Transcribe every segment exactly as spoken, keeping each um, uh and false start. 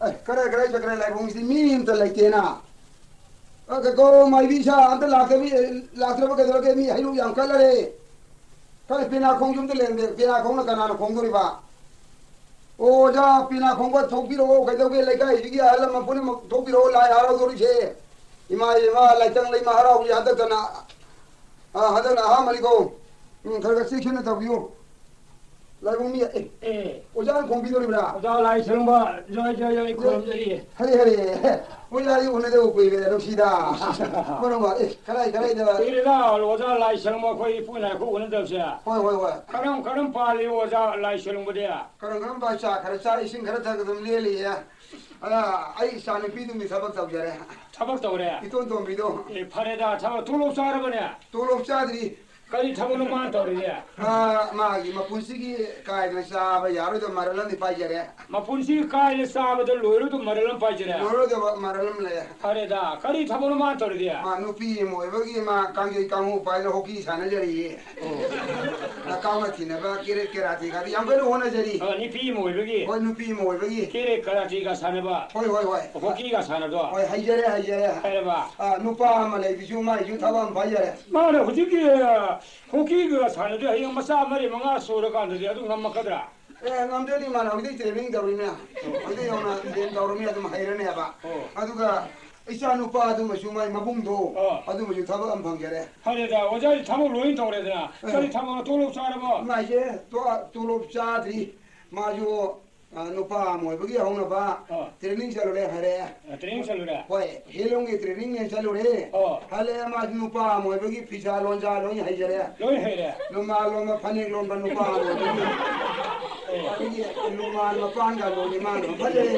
ꯑꯦ, ꯀꯔꯥꯏ ꯀꯔꯥꯏ ꯆꯠꯈ꯭ꯔꯦ? ꯂꯥꯏꯕꯨꯡꯁꯤꯗꯤ ꯃꯤ ꯑꯝꯇ ꯂꯩꯇꯦꯅ꯫ ꯑ, ꯀꯀꯣ, ꯃꯥꯏꯕꯤ ꯏꯁꯥ ꯑꯝꯇ ꯂꯥꯛꯇꯕꯤ-, ꯂꯥꯛꯇ꯭ꯔꯕ ꯀꯩꯗꯧꯔꯒꯦ? ꯃꯤ ꯍꯩꯔꯨꯛ ꯌꯥꯝ ꯀꯠꯂꯔꯦ꯫ ꯀꯔꯤ ꯄꯦꯅꯥ ꯈꯣꯡꯁꯨ ꯑꯝꯇ ꯂꯩꯔꯝꯗꯦ꯫ ꯄꯦꯅꯥ ꯈꯣꯡꯅ ꯀꯅꯥꯅ ꯈꯣꯡꯗꯣꯔꯤꯕ? ꯑꯣ, ꯑꯣꯖꯥ, ꯄꯦꯅꯥ ꯈꯣꯡꯕ ꯊꯣꯛꯄꯤꯔꯛꯑꯣ, ꯀꯩꯗꯧꯒꯦ? ꯂꯩꯀꯥꯏꯁꯤꯒꯤ ꯑꯍꯜ ꯂꯃꯟ ꯄꯨꯝꯅꯃꯛ ꯊꯣꯛꯄꯤꯔꯛꯑꯣ, ꯂꯥꯏ ꯍꯔꯥꯎꯗꯣꯔꯤꯁꯦ꯫ ꯏꯃꯥ, ꯏꯃꯥ, ꯂꯥꯏꯇꯪ ꯂꯩꯃ ꯍꯔꯥꯎꯁꯦ ꯍꯟꯗꯛꯇꯅ, ꯑ, ꯍꯟꯗꯛꯅ ꯑꯍꯥꯟꯕꯅꯤꯀꯣ꯫ ꯎꯝ, ꯈꯔ ꯈꯔ ꯆꯦꯛꯁꯤꯟꯅ ꯇꯧꯕꯤꯌꯨ꯫ ꯂꯥꯏꯕꯨꯡ ꯃꯤ, ꯑꯦ, ꯑꯦ꯫ ꯑꯣꯖꯥꯅ ꯈꯣꯡꯕꯤꯗꯧꯔꯤꯕ꯭ꯔꯥ? ꯑꯣꯖꯥ ꯂꯥꯏ ꯁꯦꯝꯕ, ꯖꯣꯏ, ꯖꯣꯏ, ꯖꯣꯏ, ꯈꯨꯔꯨꯝꯖꯔꯤ꯫ ꯍꯔꯦ, ꯍꯔꯦ꯫ ꯑꯣꯖꯥꯗꯤ ꯎꯅꯗꯕ ꯀꯨꯏꯔꯦ, ꯅꯨꯡꯁꯤꯗ꯫ ꯅꯨꯡꯁꯤꯗ꯫ ꯃꯔꯝ ꯑꯃ, ꯑꯦ, ꯀꯗꯥꯏ, ꯀꯗꯥꯏꯗ? ꯀꯨꯏꯔꯦꯗ, ꯑꯣꯖꯥ ꯂꯥꯏ ꯁꯦꯝꯕ ꯑꯩꯈꯣꯏ ꯏꯄꯨ ꯏꯅꯥꯏꯈꯣ ꯎꯅꯗꯕꯁꯦ꯫ ꯍꯣꯏ, ꯍꯣꯏ, ꯍꯣꯏ꯫ ꯀꯔꯝ, ꯀꯔꯝ ꯄꯥꯜꯂꯤ ꯑꯣꯖꯥ ꯂꯥꯏ ꯁꯦꯝꯕꯗꯤ? ꯀꯔꯝ, ꯀꯔꯝ ꯄꯥꯜꯂꯤ? ꯆꯥ ꯈꯔ ꯆꯥ, ꯏꯁꯤꯡ ꯈꯔ ꯊꯛ ꯑꯗꯨꯝ ꯂꯦꯜꯂꯤꯌꯦ꯫ ꯑꯗ ꯑꯩ ꯏꯆꯥ ꯅꯨꯄꯤꯗꯨꯝꯗꯤ ꯊꯕꯛ ꯇꯧꯖꯔꯦ꯫ ꯊꯕꯛ ꯇꯧꯔꯦ? ꯏꯇꯣꯟ ꯇꯣꯝꯕꯤꯗꯣ꯫ ꯑꯦ, ꯐꯔꯦꯗ, ꯊꯕꯛ, ꯇꯣꯂꯣꯞ ꯆꯥꯔꯕꯅꯦ? ꯇꯣꯂꯣꯞ ꯆꯥꯗ꯭ꯔꯤ꯫ ꯀꯔꯤ ꯊꯕꯛꯅꯣ ꯃꯥꯅ ꯇꯧꯔꯤꯁꯦ? ꯑꯥ, ꯃꯥꯒꯤ ꯃꯄꯨꯟꯁꯤꯒꯤ ꯀꯥꯏꯗꯅ ꯆꯥꯕ ꯌꯥꯔꯣꯏꯗꯕ ꯃꯔꯜ ꯑꯃꯗꯤ ꯄꯥꯏꯖꯔꯦ꯫ ꯃꯄꯨꯟꯁꯤꯒꯤ ꯀꯥꯏꯅ ꯆꯥꯕꯗ ꯂꯣꯏꯔꯣꯏꯗꯕ ꯃꯔꯜ ꯑꯃ ꯄꯥꯏꯖꯔꯦ꯫ ꯂꯣꯏꯔꯣꯏꯗꯕ ꯃꯔꯜ ꯑꯃ ꯂꯩ꯫ ꯐꯔꯦꯗ, ꯀꯔꯤ ꯊꯕꯛꯅꯣ ꯃꯥꯅ ꯇꯧꯔꯤꯗꯤ? ꯃꯥ ꯅꯨꯄꯤ ꯑꯃ ꯑꯣꯏꯕꯒꯤ ꯃꯥ ꯀꯥꯡꯖꯩ ꯀꯥꯡꯍꯧ ꯄꯥꯏꯗꯅ ꯍꯣꯀꯤ ꯁꯥꯟꯅꯖꯔꯤꯌꯦ꯫ ꯑꯣ꯫ ꯀꯥꯎꯅ ꯊꯤꯅꯕ ꯀꯦꯔꯦ-, ꯀꯦꯔꯥꯇꯦꯒꯗꯤ ꯌꯥꯝ ꯀꯟꯅ ꯍꯣꯠꯅꯖꯔꯤ꯫ ꯑ, ꯅꯨꯄꯤ ꯑꯃ ꯑꯣꯏꯕꯒꯤ꯫ ꯍꯣꯏ, ꯅꯨꯄꯤ ꯑꯃ ꯑꯣꯏꯕꯒꯤ꯫ ꯀꯦꯔꯦ ꯀꯔꯥꯇꯤꯒ ꯁꯥꯟꯅꯕ꯫ ꯍꯣꯏ, ꯍꯣꯏ, ꯍꯣꯏ꯫ ꯍꯣꯀꯤꯒ ꯁꯥꯟꯅꯕꯗꯣ꯫ ꯍꯣꯏ, ꯍꯩꯖꯔꯦ, ꯍꯩꯖꯔꯦ꯫ ꯍꯩꯔꯕ? ꯑ, ꯅꯨꯄꯥ ꯑꯃ ꯂꯩꯕꯁꯨ ꯃꯥꯏꯁꯨ ꯊꯕꯛ ꯑꯃ ꯄꯥꯏꯖꯔꯦ꯫ ꯃꯥꯅ ꯍꯧꯖꯤꯛꯀꯤ, ꯑ, ꯍꯣꯀꯤꯒ ꯁꯥꯟꯅꯗꯣꯏ ꯍꯌꯦꯡ ꯃꯆꯥ ꯃꯔꯤ ꯃꯉꯥ ꯁꯨꯔꯀꯥꯟꯗꯗꯤ ꯑꯗꯨ ꯉꯝꯃꯛꯀꯗ꯭ꯔꯥ? ꯑꯦ, ꯉꯝꯗ꯭ꯔꯗꯤ ꯃꯥꯅ ꯍꯧꯖꯤꯛ training ꯇꯧꯔꯤꯅꯦ꯫ ꯍꯧꯖꯤꯛ ꯌꯧꯅ train ꯇꯧꯔꯃꯤ ꯑꯗꯨꯝ ꯍꯩꯔꯅꯦꯕ꯫ ꯑꯣ꯫ ꯑꯗꯨꯒ ꯏꯆꯥ ꯅꯨꯄꯥ ꯑꯗꯨꯃꯁꯨ ꯃꯥꯏ ꯃꯕꯨꯡꯗꯣ ꯑꯣ꯫ ꯑꯗꯨꯃꯁꯨ ꯊꯕꯛ ꯑꯃ ꯐꯪꯖꯔꯦ꯫ ꯐꯔꯦꯗ, ꯑꯣꯖꯥꯗꯤ ꯊꯕꯛ ꯂꯣꯏ ꯇꯧꯔꯦꯗꯅ꯫ ꯑꯦ꯫ ꯀꯔꯤ ꯊꯕꯛꯅꯣ? ꯇꯣꯂꯣꯞ ꯆꯥꯔꯕꯣ? ꯃꯥꯏꯁꯦ ꯇꯣ-, ꯇꯣꯂꯣꯞ ꯆꯥꯗ꯭ꯔꯤ꯫ ꯃꯥꯁꯨ, ꯑ, ꯅꯨꯄꯥ ꯑꯃ ꯑꯣꯏꯕꯒꯤ ꯍꯧꯅꯕ ꯑꯣ꯫ Training ꯆꯠꯂꯨꯔꯦ ꯍꯥꯏꯔꯦ꯫ ꯑ, training ꯆꯠꯂꯨꯔꯦ? ꯍꯣꯏ, ꯍꯦꯂꯣꯡꯒꯤ training ꯅꯦ ꯆꯠꯂꯨꯔꯦ꯫ ꯑꯣ꯫ ꯍꯜꯂꯛꯑꯦ, ꯃꯥꯁꯨ ꯅꯨꯄꯥ ꯑꯃ ꯑꯣꯏꯕꯒꯤ ꯐꯤꯁꯥ ꯂꯣꯟꯖꯥ ꯂꯣꯏ ꯍꯩꯖꯔꯦ꯫ ꯂꯣꯏ ꯍꯩꯔꯦ? ꯂꯨꯃꯥ ꯂꯣꯟꯕ, ꯐꯅꯦꯛ ꯂꯣꯟꯕ ꯅꯨꯄꯥ ꯑꯃ ꯑꯣꯏꯕꯒꯤ꯫ ꯑꯣ꯫ ꯑꯩꯈꯣꯏꯒꯤ ꯂꯨꯃꯥꯟ ꯃꯄꯥꯟꯒ ꯂꯣꯟꯕ ꯃꯥꯅ ꯐꯖꯔꯦ꯫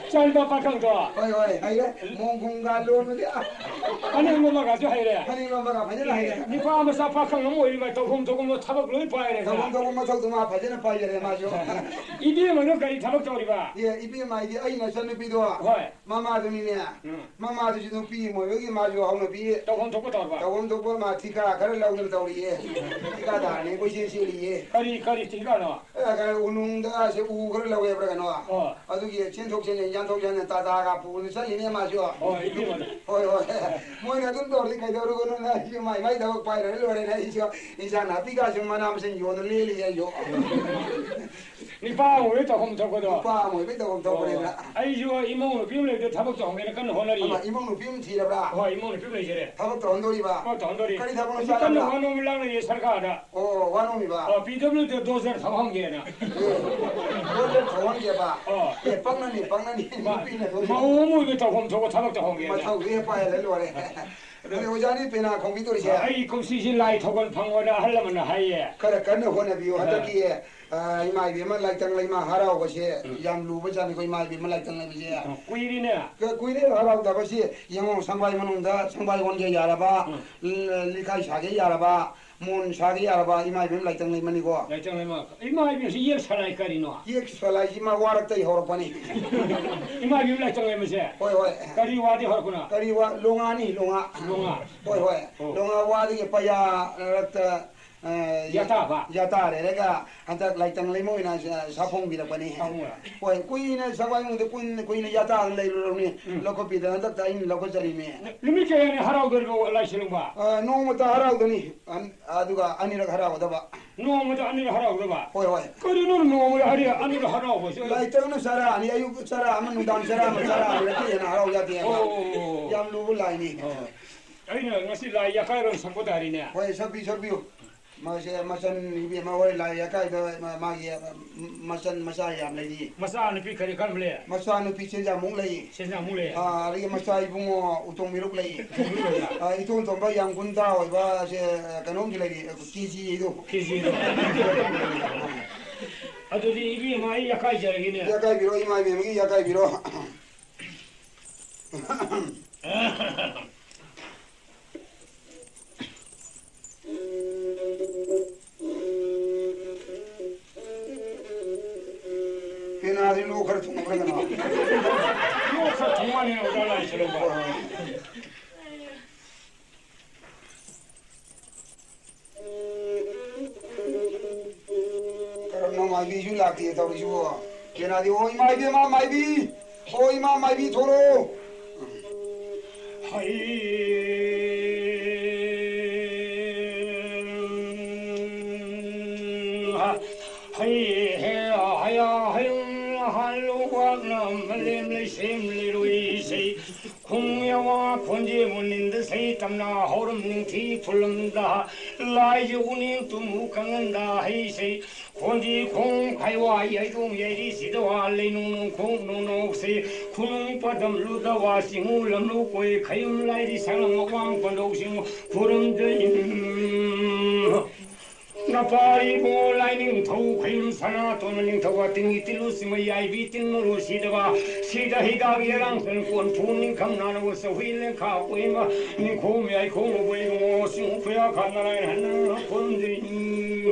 ꯏꯆꯥꯅꯨꯄꯥ ꯄꯥꯈꯪꯗꯣ? ꯍꯣꯏ, ꯍꯣꯏ, ꯍꯩꯔꯦ꯫ ꯃꯣꯡꯈꯣꯡꯒ ꯂꯣꯟꯕꯗꯤ, ꯑ꯫ ꯐꯅꯦꯛ ꯂꯣꯟꯕꯒꯁꯨ ꯍꯩꯔꯦ? ꯐꯅꯦꯛ ꯂꯣꯟꯕꯒ ꯐꯖꯅ ꯍꯩꯔꯦ꯫ ꯅꯨꯄꯥ ꯃꯆꯥ ꯄꯥꯈꯪ ꯑꯃ ꯑꯣꯏꯔꯤꯕ ꯇꯧꯐꯝ ꯊꯣꯛꯄ ꯊꯕꯛ ꯂꯣꯏ ꯄꯥꯏꯔꯦ꯫ ꯇꯧꯐꯝ ꯊꯣꯛꯄ ꯃꯊꯧꯗꯣ ꯃꯥ ꯐꯖꯅ ꯄꯥꯏꯖꯔꯦ ꯃꯥꯁꯨ꯫ ꯏꯕꯦꯝꯃꯅ ꯀꯔꯤ ꯊꯕꯛ ꯇꯧꯔꯤꯕ? ꯑꯦ, ꯏꯕꯦꯝꯃ ꯍꯥꯏꯗꯤ ꯑꯩ ꯅꯆꯟꯅꯨꯄꯤꯗꯣ꯫ ꯍꯣꯏ꯫ ꯃꯃꯥꯗꯨꯅꯤꯅꯦ꯫ ꯎꯝ꯫ ꯃꯃꯥꯗꯨꯁꯨ ꯅꯨꯄꯤ ꯑꯃ ꯑꯣꯏꯕꯒꯤ ꯃꯥꯁꯨ ꯍꯧꯅꯕꯤ ꯇꯧꯐꯝ ꯊꯣꯛꯄ ꯇꯧꯔꯕ? ꯇꯧꯐꯝ ꯊꯣꯛꯄ ꯃꯥ ꯊꯤꯀꯥ ꯈꯔ ꯂꯧꯗꯅ ꯇꯧꯔꯤꯌꯦ꯫ ꯊꯤꯀꯥꯗꯥꯔꯅꯦ ꯀꯣꯏꯆꯦꯟ ꯆꯦꯜꯂꯤꯌꯦ꯫ ꯀꯔꯤ, ꯀꯔꯤ ꯊꯤꯀꯥꯅꯣ? ꯑꯦ, ꯎꯅꯨꯡꯗ ꯁꯦ ꯎ ꯈꯔ ꯂꯧꯋꯦꯕ꯭ꯔꯥ ꯀꯩꯅꯣ? ꯑꯣ꯫ ꯑꯗꯨꯒꯤ ꯆꯦꯟꯊꯣꯛ ꯆꯦꯟꯁꯤꯟ, ꯌꯥꯟꯊꯣꯛ ꯌꯥꯟꯊꯣꯛ ꯇꯥꯇꯥꯒ ꯄꯨꯗꯅ ꯆꯠꯂꯤꯅꯦ ꯃꯥꯁꯨ꯫ ꯑꯣ, ꯏꯕꯦꯝꯃ꯫ ꯍꯣꯏ, ꯍꯣꯏ꯫ ꯃꯣꯏꯅ ꯑꯗꯨꯝ ꯇꯧꯔꯗꯤ ꯀꯩꯗꯧꯔꯨꯒꯅꯣꯅ ꯑꯩꯁꯨ ꯃꯥꯏ ꯃꯥꯏ ꯊꯕꯛ ꯄꯥꯏꯔ ꯂꯣꯏꯔꯦꯅ ꯑꯩꯁꯨ ꯏꯟꯁꯥꯡ ꯅꯥꯄꯤꯒꯁꯨ ꯃꯅꯥ ꯃꯁꯤꯡ ꯌꯣꯟꯅ ꯂꯦꯜꯂꯤ ꯑꯩꯁꯨ꯫ ꯅꯨꯄꯥ ꯑꯃ ꯑꯣꯏꯕꯩ ꯇꯧꯐꯝ ꯊꯣꯛꯄꯗꯣ꯫ ꯅꯨꯄꯥ ꯑꯃ ꯑꯣꯏꯕꯩ ꯇꯧꯐꯝ ꯊꯣꯛꯄꯅꯤꯅ꯫ ꯑꯣ꯫ ꯑꯩꯁꯨ ꯏꯃꯧ ꯅꯨꯄꯤ ꯑꯃ ꯂꯩꯕꯗꯣ ꯊꯕꯛ ꯇꯧꯍꯟꯒꯦꯅ ꯀꯟꯅ ꯍꯣꯠꯅꯔꯤ꯫ ꯑꯃ ꯏꯃꯧ ꯅꯨꯄꯤ ꯑꯃ ꯊꯤꯔꯕ꯭ꯔꯥ? ꯍꯣꯏ, ꯏꯃꯧ ꯅꯨꯄꯤ ꯑꯃ ꯂꯩꯖꯔꯦ꯫ ꯊꯕꯛ ꯇꯧꯍꯟꯗꯣꯔꯤꯕ? ꯊꯕꯛ ꯇꯧꯍꯟꯗꯣꯔꯤ꯫ ꯀꯔꯤ ꯊꯕꯛꯅꯣ ꯍꯧꯖꯤꯛ ꯀꯟꯅ ꯆꯥꯔꯕ꯭ꯔꯥ? ꯋꯥꯅꯣꯝ ꯂꯥꯡꯅꯔꯤ ꯁꯔꯀꯥꯔꯗ꯫ ꯑꯣ, ꯋꯥꯅꯣꯝꯃꯤꯕ? ꯑꯣ, ꯄꯤ ꯗꯕ꯭ꯂꯤꯎ ꯗꯤ ꯗꯣꯖꯔ ꯊꯕꯛ ꯍꯪꯒꯦꯅ꯫ ꯑꯦ, ꯗꯣꯖꯔ ꯊꯧꯍꯟꯒꯦꯕ? ꯑꯣ꯫ ꯑꯦ, ꯄꯛꯅꯅꯤ, ꯄꯛꯅꯅꯤ꯫ ꯃꯥ-, ꯅꯨꯄꯤꯅ ꯗꯣꯖꯔ꯫ ꯃꯧ ꯑꯃ ꯑꯣꯏꯕ ꯇꯧꯐꯝ ꯊꯣꯛꯄ ꯊꯕꯛ ꯇꯧꯍꯟꯒꯦꯅ꯫ ꯃꯊꯧꯗꯤ ꯍꯦꯛ ꯄꯥꯏꯍꯜꯂ ꯂꯣꯏꯔꯦ꯫ ꯑꯗꯨ ꯑꯣꯖꯥꯅꯤ ꯄꯦꯅꯥ ꯈꯣꯡꯕꯤꯗꯣꯔꯤꯁꯦ꯫ ꯑꯩ ꯀꯨꯝꯁꯤꯁꯤ ꯂꯥꯏ ꯊꯧꯒꯜ ꯐꯪꯉꯣꯅ ꯑꯍꯜ ꯑꯃꯅ ꯍꯥꯏꯌꯦ꯫ ꯈꯔ ꯀꯟꯅ ꯍꯣꯠꯅꯕꯤꯌꯨ꯫ ꯑ꯫ ꯍꯟꯗꯛꯀꯤ, ꯑ, ꯏꯃꯥ ꯏꯕꯦꯝꯃ ꯂꯥꯏꯇꯪ ꯂꯩꯃ ꯍꯔꯥꯎꯕꯁꯦ ꯎꯝ꯫ ꯌꯥꯝ ꯂꯨꯕꯖꯥꯠꯅꯤꯀꯣ, ꯏꯃꯥ ꯏꯕꯦꯝꯃ ꯂꯥꯏꯇꯪ ꯂꯩꯕꯁꯦ꯫ ꯑ, ꯀꯨꯏꯔꯤꯅꯦ꯫ ꯀ-, ꯀꯨꯏꯔꯦ ꯍꯔꯥꯎꯗꯕꯁꯤ꯫ ꯌꯦꯡꯉꯣ, ꯁꯪꯕꯥꯏ ꯃꯅꯨꯡꯗ ꯁꯪꯕꯥꯏ ꯑꯣꯟꯒꯦ ꯌꯥꯔꯕ, ꯎꯝ꯫ ꯂ-, ꯂꯤꯈꯥꯏ ꯁꯥꯒꯦ ꯌꯥꯔꯕ, ꯃꯣꯟ ꯁꯥꯒꯦ ꯌꯥꯔꯕ, ꯏꯃꯥ ꯏꯕꯦꯝꯃ ꯂꯥꯏꯇꯪ ꯂꯩꯃꯅꯤꯀꯣ꯫ ꯂꯥꯏꯇꯪ ꯂꯩꯃ꯫ ꯏꯃꯥ ꯏꯕꯦꯝꯃꯁꯤ ꯌꯦꯛ ꯁꯂꯥꯏ ꯀꯔꯤꯅꯣ? ꯌꯦꯛ ꯁꯂꯥꯏꯁꯤ ꯃꯥ ꯋꯥꯔꯛꯇꯒꯤ ꯍꯧꯔꯛꯄꯅꯤ꯫ ꯏꯃꯥ ꯏꯕꯦꯝꯃ ꯂꯥꯏꯇꯪ ꯂꯩꯃꯁꯦ? ꯍꯣꯏ, ꯍꯣꯏ꯫ ꯀꯔꯤ ꯋꯥꯗꯤ ꯍꯧꯔꯛꯄꯅꯣ? ꯀꯔꯤ ꯋꯥ? ꯂꯣꯉꯥꯅꯤ, ꯂꯣꯉꯥ꯫ ꯂꯣꯉꯥ꯫ ꯍꯣꯏ, ꯍꯣꯏ꯫ ꯑꯣ꯫ ꯂꯣꯉꯥ ꯋꯥꯗꯒꯤ ꯄꯩꯌꯥ ꯔꯛꯇ, ꯑ, ꯌꯥꯇꯥꯕ? ꯌꯥꯇꯥ ꯂꯩꯔꯒ ꯍꯟꯗꯛ ꯂꯥꯏꯇꯪ ꯂꯩꯃ ꯑꯣꯏꯅ ꯁꯥ-, ꯁꯥꯐꯣꯡꯕꯤꯔꯛꯄꯅꯤ꯫ ꯁꯥꯐꯣꯡꯕ꯫ ꯍꯣꯏ, ꯀꯨꯏꯅ ꯁꯪꯕꯥꯏ ꯃꯅꯨꯡꯗ ꯀꯨꯏꯅ, ꯀꯨꯏꯅ ꯌꯥꯇꯥꯗꯅ ꯂꯩꯔꯨꯔꯕꯅꯤ꯫ ꯎꯝ꯫ ꯂꯧꯈꯠꯄꯤꯗꯅ ꯍꯟꯗꯛꯇ ꯑꯩꯅ ꯂꯧꯈꯠꯆꯔꯤꯅꯤ꯫ ꯅꯨꯃꯤꯠ ꯀꯌꯥꯅꯤ ꯍꯔꯥꯎꯗꯣꯔꯤꯕꯣ ꯂꯥꯏ ꯁꯦ ꯂꯣꯡꯕ? ꯑ, ꯅꯣꯡꯃꯇ ꯍꯔꯥꯎꯒꯅꯤ꯫ ꯑꯟ-, ꯑꯗꯨꯒ ꯑꯅꯤꯔꯛ ꯍꯔꯥꯎꯒꯗꯕ꯫ ꯅꯣꯡꯃꯗ ꯑꯅꯤꯔꯛ ꯍꯔꯥꯎꯒꯗꯕ? ꯍꯣꯏ, ꯍꯣꯏ꯫ ꯀꯔꯤꯅꯣ ꯅꯣꯡꯃꯗ ꯑꯅꯤꯔꯛ, ꯑꯅꯤꯔꯛ ꯍꯔꯥꯎꯕꯁꯦ? ꯂꯥꯏꯇꯪꯅ ꯆꯔꯥ ꯑꯅꯤ, ꯑꯌꯨꯛ ꯆꯔꯥ ꯑꯃ, ꯅꯨꯡꯗꯥꯡ ꯆꯔꯥ ꯑꯃ, ꯆꯔꯥ ꯑꯅꯤꯔꯛꯇꯤ ꯍꯦꯟꯅ ꯍꯔꯥꯎ ꯌꯥꯗꯦ ꯍꯥꯏꯕ꯫ ꯑꯣ, ꯑꯣ, ꯑꯣ, ꯑꯣ꯫ ꯌꯥꯝ ꯂꯨꯕ ꯂꯥꯏꯅꯤ꯫ ꯑꯣ꯫ ꯑꯩꯅ ꯉꯁꯤ ꯂꯥꯏ ꯌꯥꯀꯥꯏꯔꯣꯟ ꯁꯛꯄ ꯇꯥꯔꯤꯅꯦ꯫ ꯍꯣꯏ, ꯁꯛꯄꯤꯌꯨ, ꯁꯛꯄꯤꯌꯨ꯫ ꯃꯥꯁꯦ ꯃꯆꯟ ꯏꯕꯦꯝꯃ ꯍꯣꯏ ꯂꯥꯏ ꯑꯀꯥꯏꯗ ꯃꯥ-, ꯃꯥꯒꯤ ꯃꯆꯟ ꯃꯆꯥ ꯌꯥꯝ ꯂꯩꯔꯤ꯫ ꯃꯆꯥ ꯅꯨꯄꯤ ꯀꯔꯤ ꯀꯔꯝꯕ ꯂꯩ? ꯃꯆꯥ ꯅꯨꯄꯤ ꯁꯦꯟꯖꯥꯃꯨꯛ ꯂꯩ꯫ ꯁꯦꯟꯖꯥꯃꯨꯛ ꯂꯩ꯫ ꯑꯥ, ꯑꯗꯒꯤ ꯃꯆꯥ ꯏꯕꯨꯡꯉꯣ ꯎꯇꯣꯡ ꯃꯤꯔꯨꯛ ꯂꯩ꯫ ꯎꯇꯣꯡ ꯃꯤꯔꯨꯛ ꯂꯩ꯫ ꯑꯥ, ꯏꯇꯣꯟ ꯇꯣꯟꯕ ꯌꯥꯝ ꯒꯨꯟꯗꯥ ꯑꯣꯏꯕ ꯁꯦ, ꯀꯩꯅꯣꯝꯁꯨ ꯂꯩꯔꯤ, ꯀꯦ ꯖꯤ ꯗꯣ꯫ ꯀꯦ ꯖꯤ ꯗꯣ꯫ ꯑꯗꯨꯗꯤ ꯏꯕꯦꯝꯃ ꯑꯩ ꯌꯥꯀꯥꯏꯖꯔꯒꯦꯅꯦ꯫ ꯌꯥꯀꯥꯏꯕꯤꯔꯣ, ꯏꯃꯥ ꯏꯕꯦꯝꯃꯒꯤ ꯌꯥꯀꯥꯏꯕꯤꯔꯣ꯫ ꯄꯦꯅꯥꯁꯤ ꯂꯣꯛ ꯈꯔ ꯊꯨꯡꯉꯕ꯭ꯔꯥ ꯀꯩꯅꯣ? ꯂꯣꯛ ꯈꯔ ꯊꯨꯡ ꯃꯥꯜꯂꯦ ꯑꯣꯖꯥ ꯂꯥꯏꯁ꯭ꯔꯝꯕ꯫ ꯀꯔꯝꯅꯣ ꯃꯥꯏꯕꯤꯁꯨ ꯂꯥꯛꯇꯦ ꯇꯧꯔꯤꯁꯤꯕꯣ꯫ ꯀꯦꯅꯥꯗꯤ, "ꯑꯣ, ꯏꯃꯥ ꯏꯕꯦꯝꯃ ꯃꯥꯏꯕꯤ! ꯑꯣ, ꯏꯃꯥ ꯃꯥꯏꯕꯤ ꯊꯣꯛꯂꯛꯑꯣ!" ꯍꯩ, ꯍꯩ, ꯍꯦ, ꯍꯌꯥ, ꯍꯌꯨꯝ, ꯍꯜꯂꯨ, ꯋꯥꯛꯅ ꯃꯂꯦꯝ ꯂꯩꯁꯦꯝ ꯂꯩꯔꯣꯏ ꯏꯁꯩ꯫ ꯈꯣꯡ ꯌꯥꯋꯥ ꯈꯣꯟꯖꯦꯜ ꯃꯨꯅꯤꯟꯗ ꯁꯩ ꯇꯝꯅ ꯍꯧꯔꯝ ꯅꯤꯡꯊꯤ ꯐꯨꯜꯂꯝꯗ ꯂꯥꯏꯖ ꯎꯅꯤꯡ ꯇꯨꯝꯃꯨ ꯀꯪꯍꯟꯗ ꯍꯩ ꯁꯩ꯫ ꯈꯣꯟꯖꯤ ꯈꯣꯡ ꯈꯥꯏꯋꯥ ꯌꯥꯏꯗꯣꯡ ꯌꯥꯏꯔꯤ ꯁꯤꯗꯋꯥ ꯂꯩꯅꯨꯡ ꯅꯨꯡꯈꯣꯡ ꯅꯣꯡꯅꯣꯛꯁꯤ ꯈꯨꯅꯨꯡ ꯄꯗꯝ ꯂꯨꯗꯋꯥ ꯁꯤꯡꯉꯨ ꯂꯝꯂꯨ ꯀꯣꯏ ꯈꯌꯨꯝ ꯂꯥꯏꯔꯤ ꯁꯥꯡꯂꯝ ꯑꯋꯥꯡ ꯄꯟꯗꯧ ꯁꯤꯡꯉꯨ ꯈꯨꯔꯨꯝꯖꯩ꯫ ꯅꯄꯥ ꯏꯕꯨꯡꯉꯣ ꯂꯥꯏꯅꯤꯡꯊꯧ ꯈꯌꯨꯝ ꯁꯅꯥꯇꯣꯟ ꯅꯤꯡꯊꯧ ꯑꯇꯤꯡꯒꯤ ꯇꯤꯜꯂꯨ ꯁꯤꯡꯃꯩ ꯌꯥꯏꯕꯤ ꯇꯤꯟ ꯃꯔꯨ ꯁꯤꯗꯕ ꯁꯤꯗ ꯍꯤꯗꯥꯛ ꯌꯦꯔꯥꯡ ꯁꯟ ꯀꯣꯟ ꯐꯨ ꯅꯤꯡꯈꯝ ꯅꯥꯅꯕ ꯆꯍꯨꯏ ꯂꯦꯡꯈꯥ ꯀꯣꯏꯃ ꯅꯤꯡꯈꯣꯝ ꯌꯥꯏꯈꯣꯡ ꯎꯕ ꯏꯕꯨꯡꯉꯣ ꯁꯤꯡꯉꯨ ꯈꯨꯌꯥ ꯈꯥ ꯅꯔꯥꯏꯟ ꯍꯟꯅ ꯈꯨꯔꯨꯝꯖꯩ꯫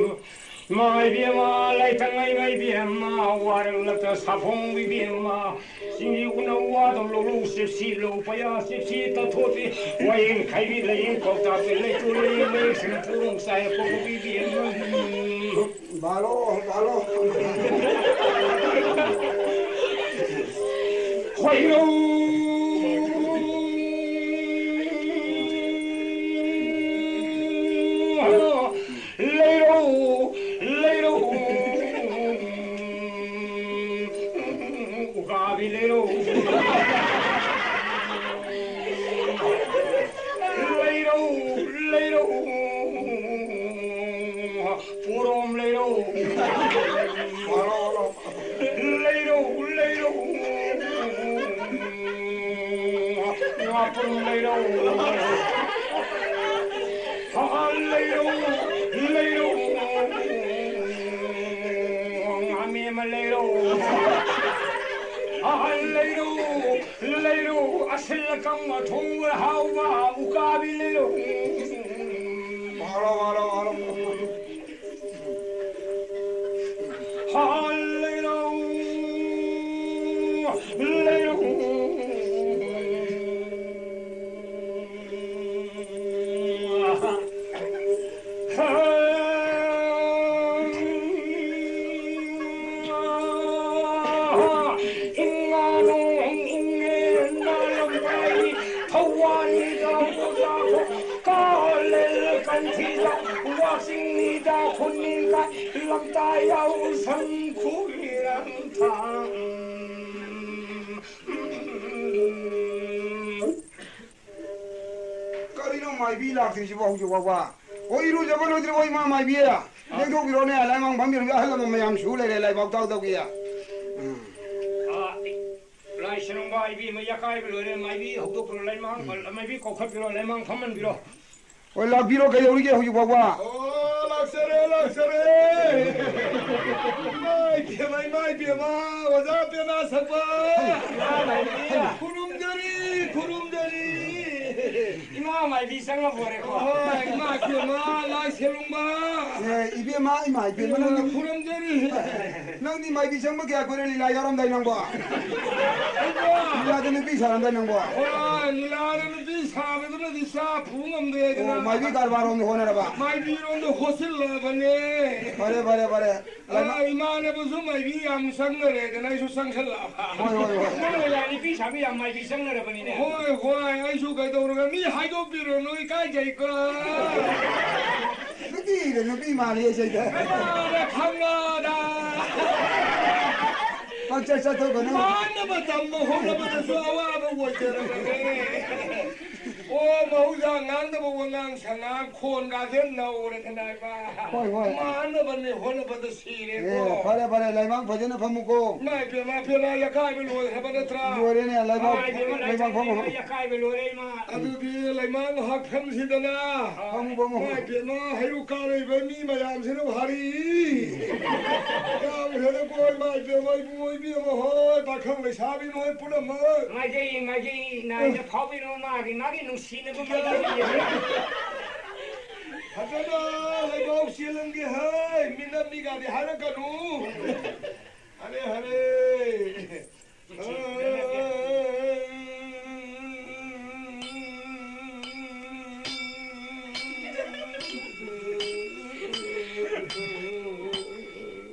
ꯏꯃꯥ ꯏꯕꯦꯝꯃ, ꯂꯥꯏꯊꯪ ꯏꯃꯥ ꯏꯕꯦꯝꯃ, ꯋꯥꯔꯛꯂꯛꯇ ꯁꯥꯐꯣꯡ ꯏꯕꯦꯝꯃ, ꯆꯤꯡꯒꯤ ꯎꯅꯧ ꯋꯥꯗꯧ ꯂꯧꯔꯨ ꯆꯦꯞꯁꯤ ꯂꯧ ꯄꯌꯥ ꯆꯦꯞꯁꯤ ꯇꯥꯊꯣꯛꯄꯤ, ꯋꯥꯌꯦꯟ ꯈꯥꯏꯕꯤ ꯂꯥꯏꯌꯦꯡ ꯄꯥꯎꯇꯥꯛꯄꯤ ꯂꯩꯇ꯭ꯔꯨ ꯂꯩꯌꯦꯡ ꯃꯌꯦꯛ ꯁꯦꯡꯅ ꯄꯣꯔꯣꯡ ꯆꯥꯏ ꯄꯣꯛꯄ ꯏꯕꯦꯝꯃ꯫ ꯕꯥꯂꯣ, ꯕꯥꯂꯣ꯫ ꯍꯣꯏꯅꯧ꯫ ꯂꯩꯔꯧ, ꯂꯩꯔꯧ꯫ ꯎꯀꯥꯕꯤ ꯂꯩꯔꯧ꯫ ꯂꯩꯔꯧ, ꯂꯩꯔꯧ꯫ ꯄꯣꯔꯣꯝ ꯂꯩꯔꯧ꯫ ꯂꯩꯔꯧ, ꯂꯩꯔꯧ꯫ ꯉꯥꯄ꯭ꯔꯨꯝ ꯂꯩꯔꯧ꯫ ꯍꯥ, ꯂꯩꯔꯧ, ꯂꯩꯔꯧ꯫ ꯉꯥꯃꯤ ꯑꯃ ꯂꯩꯔꯧ꯫ ꯍꯥ, ꯂꯩꯔꯧ, ꯂꯩꯔꯧ꯫ ꯑꯁꯤꯜ ꯑꯀꯪꯕ ꯊꯣꯡꯕ ꯍꯥꯎꯕ ꯎꯀꯥꯕꯤ ꯂꯩꯔꯧ꯫ ꯍꯥꯎꯔꯣ, ꯍꯥꯎꯔꯣ, ꯍꯥꯎꯔꯣ꯫ ꯍꯥ, ꯂꯩꯔꯧ, ꯂꯩꯔꯧ꯫ ꯏꯉꯥ ꯅꯣꯡ ꯏꯉꯦꯟ ꯅꯥꯂꯝꯕꯥꯏ ꯊꯧꯋꯥꯟ ꯅꯤꯗꯥ ꯄꯨꯖꯥ ꯀꯥꯂꯦꯜ ꯀꯟꯊꯤꯗ ꯋꯥꯆꯤꯡ ꯅꯤꯗꯥ ꯈꯨꯅꯤꯡ ꯀꯥꯏ ꯂꯝꯇꯥ ꯌꯥꯎꯁꯪ ꯈꯨꯔꯤꯔꯝ ꯊꯥꯡ꯫ ꯀꯔꯤꯅꯣ ꯃꯥꯏꯕꯤ ꯂꯥꯛꯇ꯭ꯔꯤꯁꯤꯕꯣ ꯍꯧꯖꯤꯛ ꯐꯥꯎꯕ? ꯑꯣ, ꯏꯔꯨꯖꯕ ꯂꯣꯏꯗ꯭ꯔꯤꯕꯣ ꯏꯃꯥ ꯃꯥꯏꯕꯤ? ꯂꯦꯡꯊꯣꯛꯄꯤꯔꯣꯅꯦ, ꯂꯥꯏꯃꯥꯡ ꯐꯝꯕꯤꯔꯣꯅꯦ, ꯑꯍꯜ ꯂꯃꯟ ꯃꯌꯥꯝ ꯁꯨ ꯂꯩꯔꯦ ꯂꯥꯏꯕꯥꯎ ꯇꯥꯎ ꯇꯧꯒꯦ꯫ ꯎꯝ꯫ ꯑꯥ, ꯂꯥꯏ ꯁꯦꯔꯣꯡꯕ ꯏꯕꯦꯝꯃ ꯑꯀꯥꯏꯕ ꯂꯣꯏꯔꯦ, ꯃꯥꯏꯕꯤ ꯍꯧꯗꯣꯛꯄꯤꯔꯣ, ꯂꯥꯏꯃꯥꯡ, ꯎꯝ꯫ ꯃꯥꯏꯕꯤ ꯀꯧꯈꯠꯄꯤꯔꯣ, ꯂꯥꯏꯃꯥꯡ ꯐꯝꯍꯟꯕꯤꯔꯣ꯫ ꯍꯣꯏ, ꯂꯥꯛꯄꯤꯔꯣ, ꯀꯩꯗꯧꯔꯤꯒꯦ ꯍꯧꯖꯤꯛ ꯐꯥꯎꯕ? ꯑꯣ, ꯂꯥꯛꯆꯔꯦ, ꯂꯥꯛꯆꯔꯦ꯫ ꯏꯃꯥ ꯏꯕꯦꯝꯃ, ꯏꯃꯥ ꯏꯕꯦꯝꯃ, ꯑꯣꯖꯥ ꯄꯦꯅꯥ ꯁꯛꯄ꯫ ꯈꯨꯔꯨꯝꯖꯔꯤ, ꯈꯨꯔꯨꯝꯖꯔꯤ꯫ ꯏꯃꯥ ꯃꯥꯏꯕꯤ ꯆꯪꯉꯕꯣꯔꯦꯀꯣ? ꯍꯣꯏ, ꯏꯃꯥ ꯏꯕꯦꯝꯃ, ꯂꯥꯏ ꯁꯦꯂꯨꯡꯕ꯫ ꯑꯦ, ꯏꯕꯦꯝꯃ, ꯏꯃꯥ ꯏꯕꯦꯝꯃ, ꯅꯪꯗꯤ ꯈꯨꯔꯨꯝꯖꯔꯤ꯫ ꯅꯪꯗꯤ ꯃꯥꯏꯕꯤ ꯆꯪꯕ ꯀꯌꯥ ꯀꯨꯏꯔꯦ ꯂꯤꯂꯥ ꯌꯥꯎꯔꯝꯗꯥꯏ ꯅꯪꯕꯣ? ꯑꯩꯕꯣ? ꯂꯤꯂꯥꯗ ꯅꯨꯄꯤ ꯁꯥꯔꯝꯗꯥꯏ ꯅꯪꯕꯣ? ꯍꯣꯏ, ꯂꯤꯂꯥꯗ ꯅꯨꯄꯤ ꯁꯥꯕꯗꯨꯅꯗꯤ ꯆꯥ ꯄꯨ ꯉꯝꯗ꯭ꯔꯦꯗꯅ꯫ ꯑꯣ, ꯃꯥꯏꯕꯤ ꯀꯔꯕꯥꯔ ꯔꯣꯝꯗ ꯍꯣꯠꯅꯔꯕ? ꯃꯥꯏꯕꯤꯔꯣꯝꯗ ꯍꯣꯠꯆꯤꯜꯂꯕꯅꯦ꯫ ꯐꯔꯦ, ꯐꯔꯦ, ꯐꯔꯦ꯫ ꯑ, ꯏꯃꯥꯟꯅꯕꯁꯨ ꯃꯥꯏꯕꯤ ꯌꯥꯝ ꯆꯪꯅꯔꯦꯗꯅ ꯑꯩꯁꯨ ꯆꯪꯁꯜꯂꯛꯑꯕ꯫ ꯍꯣꯏ, ꯍꯣꯏ, ꯍꯣꯏ꯫ ꯅꯪ ꯂꯤꯂꯥ ꯅꯨꯄꯤ ꯁꯥꯕꯤ ꯌꯥꯝ ꯃꯥꯏꯕꯤ ꯆꯪꯅꯔꯕꯅꯤꯅꯦ꯫ ꯍꯣꯏ, ꯍꯣꯏ, ꯑꯩꯁꯨ ꯀꯩꯗꯧꯔꯒ ꯃꯤ ꯍꯥꯏꯗꯣꯛꯄꯤꯔꯨꯅꯨ, ꯏꯀꯥꯏꯖꯩꯀꯣ꯫ ꯅꯨꯄꯤꯗ ꯅꯨꯄꯤ ꯃꯥꯜꯂꯤ ꯁꯤꯗ꯫ ꯀꯅꯥꯅ ꯈꯪꯅꯗ? ꯄꯪꯆꯠ ꯆꯠꯊꯣꯛꯀꯅꯨ꯫ ꯃꯥꯟꯅꯕ ꯇꯝꯕ ꯍꯣꯠꯅꯕꯗꯁꯨ ꯑꯋꯥꯕ ꯑꯣꯏꯖꯔꯕꯅꯦ꯫ ꯑꯣ, ꯃꯍꯧꯁꯥ ꯉꯥꯡꯗꯕ ꯋꯥꯉꯥꯡ ꯁꯉꯥꯡ ꯈꯣꯟꯒꯥꯁꯦ ꯅꯧꯔꯦꯗꯅ ꯏꯃꯥ꯫ ꯍꯣꯏ, ꯍꯣꯏ꯫ ꯃꯥꯟꯅꯕꯅꯦ ꯍꯣꯠꯅꯕꯗ ꯁꯤꯔꯦꯀꯣ꯫ ꯑꯦ, ꯐꯔꯦ, ꯐꯔꯦ, ꯂꯩꯃꯥꯡ ꯐꯖꯅ ꯐꯝꯃꯨꯀꯣ꯫ ꯏꯃꯥ ꯏꯕꯦꯝꯃ, ꯄꯦꯅꯥ ꯌꯥꯈꯥꯏꯕ ꯂꯣꯏꯈ꯭ꯔꯕ ꯅꯠꯇ꯭ꯔꯥ? ꯂꯣꯏꯔꯦꯅꯦ, ꯂꯩꯃꯥꯡ, ꯏꯃꯥ ꯏꯕꯦꯝꯃ, ꯂꯩꯃꯥꯡ ꯐꯝꯃꯨ꯫ ꯌꯥꯈꯥꯏꯕ ꯂꯣꯏꯔꯦ, ꯏꯃꯥ꯫ ꯑꯗꯨꯗꯤ ꯂꯩꯃꯥꯡ ꯉꯥꯏꯍꯥꯛ ꯐꯝꯁꯤꯗꯅ꯫ ꯐꯝꯃꯨ, ꯐꯝꯃꯨ꯫ ꯏꯃꯥ ꯏꯕꯦꯝꯃ, ꯍꯩꯔꯨꯛ ꯀꯥ ꯂꯩꯕ ꯃꯤ ꯃꯌꯥꯝꯁꯤꯅ ꯍꯥꯔꯤ꯫ ꯌꯥꯝꯈ꯭ꯔꯦꯗꯀꯣ, ꯏꯃꯥ ꯏꯕꯦꯝꯃ, ꯏꯕꯨꯡꯉꯣ ꯏꯕꯦꯝꯃ ꯍꯣꯏ, ꯄꯥꯈꯪ ꯂꯩꯁꯥꯕꯤ ꯅꯣꯏ ꯄꯨꯝꯅꯃꯛ꯫ ꯉꯥꯏꯖꯩ, ꯉꯥꯏꯖꯩ, ꯅꯥꯏꯅ ꯐꯥꯎꯕꯤꯔꯣ, ꯃꯥꯒꯤ, ꯃꯥꯒꯤ ꯅꯨꯡꯁꯤꯅꯕ ꯃꯥꯒꯤ꯫ ꯐꯖꯅ ꯂꯩꯕꯥꯎ ꯆꯦꯜꯂꯝꯒꯦ ꯍꯥꯏ, ꯃꯤꯅꯝ ꯃꯤꯒꯥꯗꯤ ꯍꯥꯏꯔꯛꯀꯅꯨ꯫ ꯍꯔꯦ, ꯍꯔꯦ꯫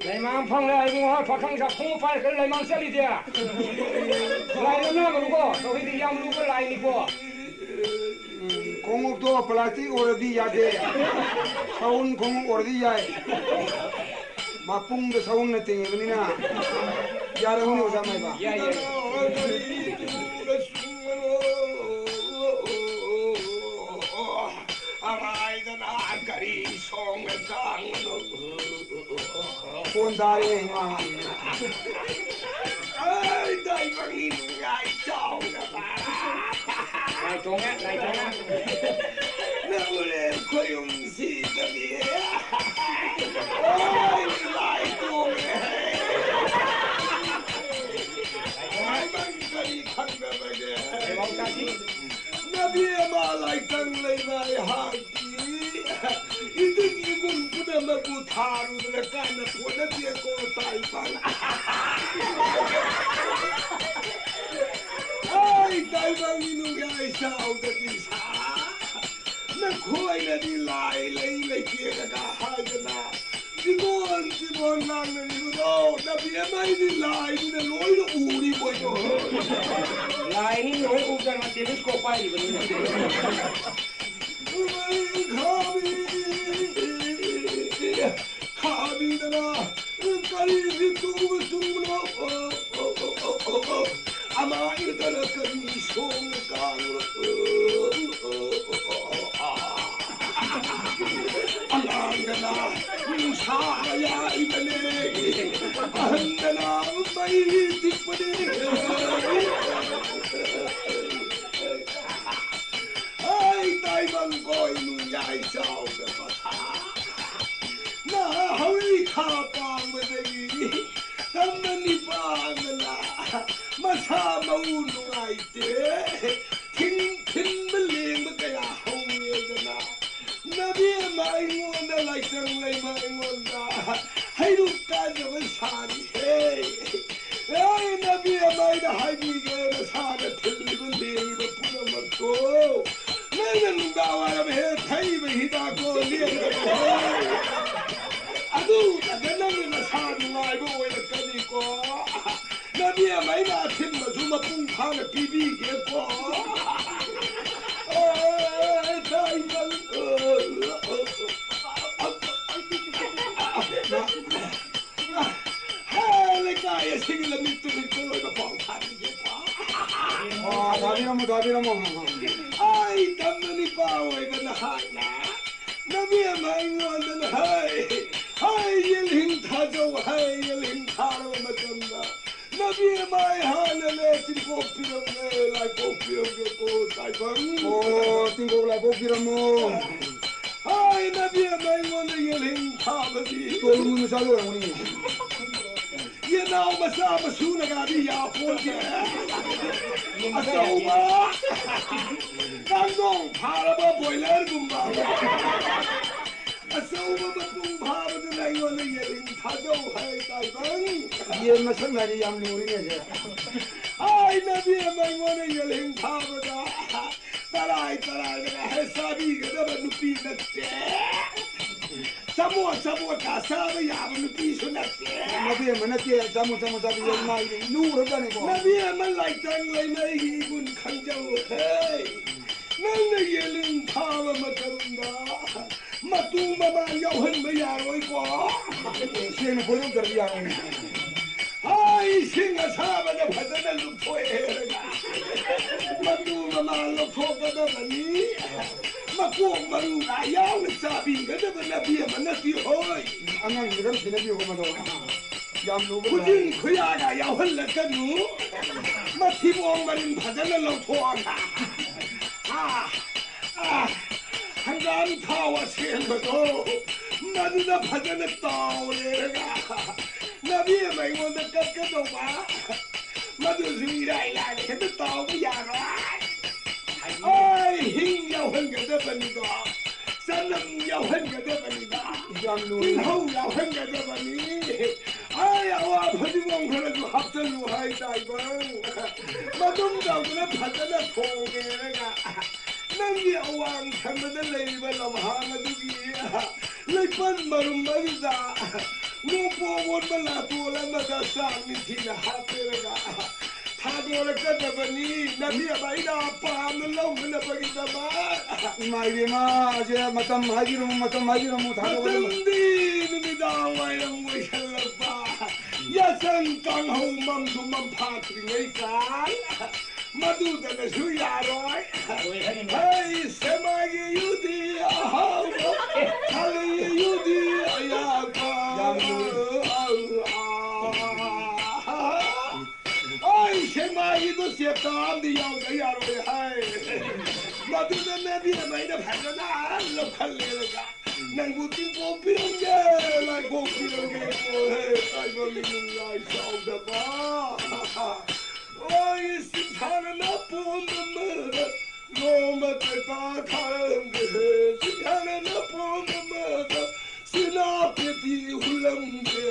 ꯂꯩꯃꯥꯡ ꯐꯪꯂꯦ, ꯏꯕꯨꯡꯉꯣ꯫ ꯄꯥꯈꯪ ꯁꯥ ꯈꯣꯡꯎꯞ ꯄꯥꯏꯔ ꯀꯔꯤ ꯂꯥꯏꯃꯥꯡ ꯆꯠꯂꯤꯗꯤ? ꯂꯥꯏ ꯂꯧꯅꯒꯅꯨꯀꯣ, ꯇꯧꯔꯤꯗꯤ ꯌꯥꯝ ꯂꯨꯕ ꯂꯥꯏꯅꯤꯀꯣ꯫ ꯎꯝ, ꯈꯣꯡꯎꯞꯇꯣ ꯄ꯭ꯂꯥꯁꯇꯤꯛ ꯑꯣꯏꯔꯗꯤ ꯌꯥꯗꯦ꯫ ꯁꯎꯟ ꯈꯣꯡꯎꯞ ꯑꯣꯏꯔꯗꯤ ꯌꯥꯏ꯫ ꯃꯄꯨꯡꯗ ꯁꯎꯟꯅ ꯇꯤꯡꯉꯤꯕꯅꯤꯅ ꯌꯥꯔꯝꯒꯅꯤ, ꯑꯣꯖꯥ ꯃꯥꯏꯕ꯫ ꯌꯥꯏ, ꯌꯥꯏ꯫ ꯑꯃꯥꯏꯗꯅ ꯀꯔꯤ ꯁꯣꯡꯅ ꯆꯥꯡꯕꯅꯣ? ꯐꯣꯟ ꯇꯥꯔꯦ, ꯏꯃꯥ꯫ ꯑꯩ ꯇꯥꯏꯕꯪꯒꯤ ꯅꯨꯡꯌꯥꯏ ꯆꯥꯎꯅ ꯄꯥꯔꯥ꯫ ꯂꯥꯏ ꯇꯣꯡꯉꯦ, ꯂꯥꯏ ꯇꯣꯡꯉꯦ꯫ ꯅꯪ ꯎꯔꯦ ꯈꯣꯌꯨꯝ ꯁꯤꯗꯕꯤ꯫ ꯑꯣꯏ, ꯂꯥꯏ ꯇꯣꯡꯉꯦ꯫ ꯇꯥꯏꯕꯪ ꯀꯔꯤ ꯈꯪꯗꯕꯒꯦ? ꯂꯥꯏꯕꯥꯎ ꯇꯥꯁꯤ꯫ ꯅꯕꯤ ꯑꯃ ꯂꯥꯏꯇꯪ ꯂꯩꯕ ꯑꯩꯍꯥꯛ ꯏꯗꯤꯡ ꯏꯒꯨꯟ ꯄꯨꯝꯅꯃꯛꯄꯨ ꯊꯥꯔꯨꯗꯅ ꯀꯥꯟꯅꯄꯣꯠ ꯅꯠꯇꯦꯀꯣ ꯇꯥꯏꯕꯪ꯫ ꯑꯩ ꯇꯥꯏꯕꯪꯒꯤ ꯅꯨꯡꯌꯥꯏ ꯆꯥꯎꯗꯒꯤ ꯁꯥ꯫ ꯅꯈꯣꯏꯅꯗꯤ ꯂꯥꯏ ꯂꯩ ꯂꯩꯇꯦꯗꯅ ꯍꯥꯏꯗꯅ ꯆꯤꯕꯣꯟ ꯆꯤꯕꯣꯟ ꯉꯥꯡꯅꯔꯤꯕꯗꯣ ꯅꯕꯤ ꯑꯃ ꯑꯩꯗꯤ ꯂꯥꯏꯅꯤꯅ ꯂꯣꯏꯅ ꯎꯔꯤꯕꯣꯏꯗꯣ꯫ ꯂꯥꯏꯅꯤ ꯂꯣꯏ ꯎꯗꯅ ꯇꯦꯂꯦꯁꯀꯣꯞ ꯄꯥꯏꯔꯤꯕꯅꯤꯅ꯫ ꯈꯥꯕꯤꯗꯅ ꯀꯔꯤ ꯆꯨꯝꯕꯅꯣ ꯆꯨꯝꯕꯅꯣ? ꯑꯃꯥꯏꯗꯅ ꯀꯔꯤ ꯁꯣꯡꯅ ꯀꯥꯡꯂꯣ? ꯑꯉꯥꯡꯗꯅ ꯅꯨꯡꯁꯥ ꯌꯥꯏꯕꯅꯦ, ꯑꯍꯟꯗꯅ ꯃꯩ ꯇꯤꯛꯄꯅꯦ꯫ ꯑꯩ ꯇꯥꯏꯕꯪ ꯀꯣꯏꯅꯨ ꯌꯥꯏ ꯆꯥꯎꯗ ꯃꯊꯥ꯫ ꯅꯍꯥ ꯍꯧꯔꯤ ꯈꯥ ꯄꯥꯡꯕꯗꯒꯤ ꯇꯝꯕ ꯅꯤꯄꯥꯟꯗꯅ ꯃꯁꯥ ꯃꯎ ꯅꯨꯡꯉꯥꯏꯇꯦ꯫ ꯊꯤꯟ-, ꯊꯤꯟꯕ ꯂꯦꯡꯕ ꯀꯌꯥ ꯍꯧꯔꯦꯗꯅ꯫ ꯅꯕꯤ ꯑꯃ ꯑꯩꯉꯣꯟꯗ ꯂꯥꯏꯁꯪ ꯂꯩꯃ ꯑꯩꯉꯣꯟꯗ ꯍꯩꯔꯨꯛ ꯀꯥꯟꯅꯕ ꯁꯥꯔꯤꯍꯦ꯫ ꯑꯦ, ꯅꯕꯤ ꯑꯃ ꯑꯩꯅ ꯍꯥꯏꯕꯤꯒꯦ, ꯅꯁꯥꯅ ꯊꯤꯜꯂꯤꯕ ꯂꯦꯡꯉꯤꯕ ꯄꯨꯝꯅꯃꯛꯇꯣ ꯅꯪꯅ ꯅꯨꯡꯗꯥꯡ ꯋꯥꯏꯔꯝ ꯍꯦꯛ ꯊꯛꯏꯕ ꯍꯤꯗꯥꯛꯇꯣ ꯂꯦꯡꯗꯕ ꯍꯣꯏ꯫ ꯑꯗꯨ ꯅꯪꯅ ꯅꯁꯥ ꯅꯨꯡꯉꯥꯏꯕ ꯑꯣꯏꯅ ꯑꯩꯅ ꯑꯊꯤꯟꯕꯁꯨ ꯃꯄꯨꯡ ꯐꯥꯅ ꯄꯤꯕꯤꯒꯦꯀꯣ꯫ ꯑꯦ, ꯇꯥꯏꯕꯪ꯫ ꯍꯦ, ꯂꯩꯀꯥꯏ ꯑꯁꯤꯒꯤ ꯂꯝꯃꯤꯠ ꯇꯨꯃꯤꯠꯇ ꯂꯣꯏꯕ ꯄꯥꯎ ꯊꯥꯕꯤꯒꯦꯀꯣ꯫ ꯑꯣ, ꯊꯥꯕꯤꯔꯝꯃꯣ, ꯊꯥꯕꯤꯔꯝꯃꯣ꯫ ꯑꯩ ꯇꯝꯅ ꯅꯤꯄꯥ ꯑꯣꯏꯕ ꯅꯍꯥꯛꯅ ꯅꯕꯦꯝꯃ ꯑꯩꯉꯣꯟꯗꯅ ꯍꯥꯏ, ꯍꯥꯏ, ꯌꯦꯜꯍꯤꯡ ꯊꯥꯖꯧ ꯍꯥꯏ, ꯌꯦꯜꯍꯤꯡ ꯊꯥꯔꯕ ꯃꯇꯝꯗ ꯅꯕꯦꯝꯃ ꯑꯩ ꯍꯥꯟꯅꯅꯦ ꯆꯤꯡꯀꯣꯛ ꯄꯤꯔꯝꯒꯦ, ꯂꯥꯏꯀꯣꯛ ꯄꯤꯔꯝꯒꯦꯀꯣ ꯇꯥꯏꯕꯪ꯫ ꯑꯣ, ꯆꯤꯡꯀꯣꯛ ꯂꯥꯏꯀꯣꯛ ꯄꯤꯔꯝꯃꯣ꯫ ꯍꯥꯏ, ꯅꯕꯦꯝꯃ ꯑꯩꯉꯣꯟꯗ ꯌꯦꯜꯍꯤꯡ ꯊꯥꯕꯗꯤ꯫ ꯇꯣꯜꯂꯨ ꯃꯆꯥ ꯑꯣꯏꯔꯝꯒꯅꯤ꯫ ꯌꯦꯅꯥꯎ ꯃꯆꯥ ꯃꯁꯨꯅꯒꯗꯤ ꯌꯥꯄꯣꯟꯇꯦ꯫ ꯑꯆꯧꯕ ꯀꯥꯡꯗꯣꯡ ꯐꯥꯔꯕ ꯕꯣꯏꯂꯔꯒꯨꯝꯕ꯫ ꯑꯆꯧꯕ ꯃꯄꯨꯡ ꯐꯥꯕꯗꯨꯅ ꯑꯩꯉꯣꯟꯗ ꯌꯦꯟ ꯊꯥꯗꯧ ꯍꯥꯏ ꯇꯥꯏꯕꯪ꯫ ꯌꯦꯟ ꯃꯁꯛ ꯅꯥꯏꯔꯤ ꯌꯥꯝ ꯂꯨꯔꯤꯅꯦ ꯁꯦ꯫ ꯍꯥꯏ ꯅꯕꯦꯝꯃ ꯑꯩꯉꯣꯟꯗ ꯌꯦꯜꯍꯤꯡ ꯊꯥꯕꯗ ꯇꯔꯥꯏ ꯇꯔꯥꯏꯗꯒ ꯍꯦꯛ ꯆꯥꯕꯤꯒꯗꯕ ꯅꯨꯄꯤ ꯅꯠꯇꯦ꯫ ꯆꯃꯣꯠ ꯆꯃꯣꯠꯀ ꯆꯥꯕ ꯌꯥꯕ ꯅꯨꯄꯤꯁꯨ ꯅꯠꯇꯦ꯫ ꯅꯕꯦꯝꯃ ꯅꯠꯇꯦ, ꯆꯃꯣꯠ ꯆꯃꯣꯠ ꯆꯥꯕꯤ ꯌꯦꯜ ꯃꯥꯏꯗꯤ ꯂꯨꯔꯖꯥꯠꯅꯤꯀꯣ꯫ ꯅꯕꯦꯝꯃ ꯂꯥꯏꯇꯪ ꯂꯩꯃꯩꯒꯤ ꯏꯒꯨꯟ ꯈꯪꯖꯧ ꯍꯦ꯫ ꯅꯪꯅ ꯌꯦꯜꯍꯤꯡ ꯊꯥꯕ ꯃꯇꯝꯗ ꯃꯇꯨ ꯃꯃꯥꯟ ꯌꯥꯎꯍꯟꯕ ꯌꯥꯔꯣꯏꯀꯣ꯫ ꯁꯦꯡꯅ ꯐꯣꯏꯗꯣꯛꯇ꯭ꯔꯗꯤ ꯌꯥꯔꯣꯏꯅꯦ꯫ ꯍꯥꯏ, ꯏꯁꯤꯡ ꯑꯁꯥꯕꯗ ꯐꯖꯅ ꯂꯨꯞꯊꯣꯛꯑꯦ ꯍꯥꯏꯔꯒ ꯃꯇꯨ ꯃꯃꯥꯟ ꯂꯧꯊꯣꯛꯀꯗꯕꯅꯤ꯫ ꯃꯀꯣꯛ ꯃꯔꯨꯒ ꯌꯥꯎꯅ ꯆꯥꯕꯤꯒꯗꯕ ꯅꯕꯦꯝꯃ ꯅꯠꯇꯦ ꯍꯣꯏ꯫ ꯑꯉꯥꯡꯁꯤꯡꯗ ꯈꯔ ꯁꯦꯟꯅꯕꯤꯌꯨꯀꯣ ꯃꯗꯣ꯫ ꯌꯥꯝ ꯂꯨꯕ ꯈꯨꯖꯤꯟ ꯈꯨꯌꯥꯒ ꯌꯥꯎꯍꯜꯂꯛꯀꯅꯨ꯫ ꯃꯊꯤꯕꯣꯡ ꯃꯔꯤꯟ ꯐꯖꯅ ꯂꯧꯊꯣꯛꯑꯒ꯫ ꯑꯥ, ꯑꯥ, ꯍꯪꯒꯥꯝ ꯊꯥꯎ ꯑꯁꯦꯡꯕꯗꯣ ꯃꯗꯨꯗ ꯐꯖꯅ ꯇꯥꯎꯔꯦꯔꯒ ꯅꯕꯦꯝꯃ ꯑꯩꯉꯣꯟꯗ ꯀꯠꯀꯗꯧꯕ꯫ ꯃꯗꯨꯁꯨ ꯏꯔꯥꯏ ꯂꯥꯏꯅ ꯍꯦꯛꯇ ꯇꯥꯎꯕ ꯌꯥꯔꯣꯏ꯫ ꯑꯩ ꯍꯤꯡ ꯌꯥꯎꯍꯟꯒꯗꯕꯅꯤꯗꯣ, ꯆꯅꯝ ꯌꯥꯎꯍꯟꯒꯗꯕꯅꯤꯗꯣ, ꯌꯥꯝ ꯂꯨꯔꯦ꯫ ꯇꯤꯜꯍꯧ ꯌꯥꯎꯍꯟꯒꯗꯕꯅꯤ꯫ ꯑꯩ ꯑꯋꯥ ꯐꯗꯤꯒꯣꯝ ꯈꯔꯁꯨ ꯍꯥꯞꯆꯜꯂꯨ ꯍꯥꯏ ꯇꯥꯏꯕꯪ꯫ ꯃꯇꯨꯝ ꯇꯧꯗꯅ ꯐꯖꯅ ꯊꯣꯡꯉꯦꯔꯒ ꯅꯪꯒꯤ ꯑꯋꯥꯡ ꯊꯪꯕꯗ ꯂꯩꯔꯤꯕ ꯂꯝꯍꯥꯡ ꯑꯗꯨꯒꯤ ꯂꯩꯄꯜ ꯃꯔꯨꯝ ꯑꯗꯨꯗ ꯅꯣꯡꯄꯣꯛ ꯑꯣꯟꯕ ꯂꯥꯇꯣꯟ ꯑꯃꯗ ꯆꯥꯛ ꯅꯤꯡꯊꯤꯅ ꯍꯥꯞꯄꯦꯔꯒ ꯊꯥꯗꯣꯔꯛꯀꯗꯕꯅꯤ, ꯅꯕꯤ ꯑꯃ ꯑꯩꯅ ꯄꯥꯝꯅ ꯂꯧꯅꯅꯕꯒꯤꯗꯃꯛ꯫ ꯏꯃꯥ ꯏꯕꯦꯝꯃ, ꯁꯦ ꯃꯇꯝ ꯍꯥꯏꯕꯤꯔꯝꯃꯨ, ꯃꯇꯝ ꯍꯥꯏꯕꯤꯔꯝꯃꯨ, ꯊꯥꯗꯣꯛꯀꯗꯕ꯫ ꯃꯇꯝꯗꯤ ꯅꯨꯃꯤꯗꯥꯡ ꯋꯥꯏꯔꯝ ꯑꯣꯏꯁꯜꯂꯛꯄ, ꯌꯥꯆꯪ ꯀꯥꯡꯍꯧ ꯃꯝꯁꯨ ꯃꯝꯐꯥꯠꯇ꯭ꯔꯤꯉꯩ ꯀꯥꯟ꯫ ꯃꯗꯨꯗꯅꯁꯨ ꯌꯥꯔꯣꯏ꯫ ꯂꯣꯏꯔꯦ꯫ ꯍꯩ ꯁꯦꯃꯥꯏꯒꯤ ꯌꯨꯗꯤ ꯑꯍꯥꯎꯕ, ꯊꯥꯂꯩꯒꯤ ꯌꯨꯗꯤ ꯑꯌꯥꯛꯄ꯫ ꯌꯥꯝ ꯂꯨꯏ꯫ ꯑꯩ ꯁꯦꯃꯥꯏꯒꯤꯗꯣ ꯆꯦꯞꯇ ꯑꯃꯗꯤ ꯌꯥꯎꯗ ꯌꯥꯔꯣꯏ ꯍꯥꯏ꯫ ꯃꯗꯨꯗ ꯅꯕꯤ ꯑꯃ ꯑꯩꯅ ꯐꯖꯅ ꯂꯧꯈꯠꯂꯦꯔꯒ ꯅꯪꯕꯨ ꯇꯤꯡꯀꯣꯛ ꯄꯤꯔꯝꯒꯦ, ꯂꯥꯏꯀꯣꯛ ꯄꯤꯔꯝꯒꯦ, ꯀꯣ ꯍꯦ, ꯇꯥꯏꯕꯪꯒꯤ ꯅꯨꯡꯌꯥꯏ ꯆꯥꯎꯗꯕ꯫ ꯑꯣꯏ ꯁꯤꯡꯊꯥꯅꯅ ꯄꯣꯝꯕ ꯑꯃꯗ ꯅꯣꯡꯃ ꯇꯩꯄꯥ ꯈꯥꯔꯝꯒꯦ, ꯁꯤꯡꯊꯥꯅꯅ ꯄꯣꯝꯕ ꯑꯃꯗ ꯁꯤꯅꯥ ꯄꯦꯇꯤ ꯍꯨꯜꯂꯝꯒꯦ꯫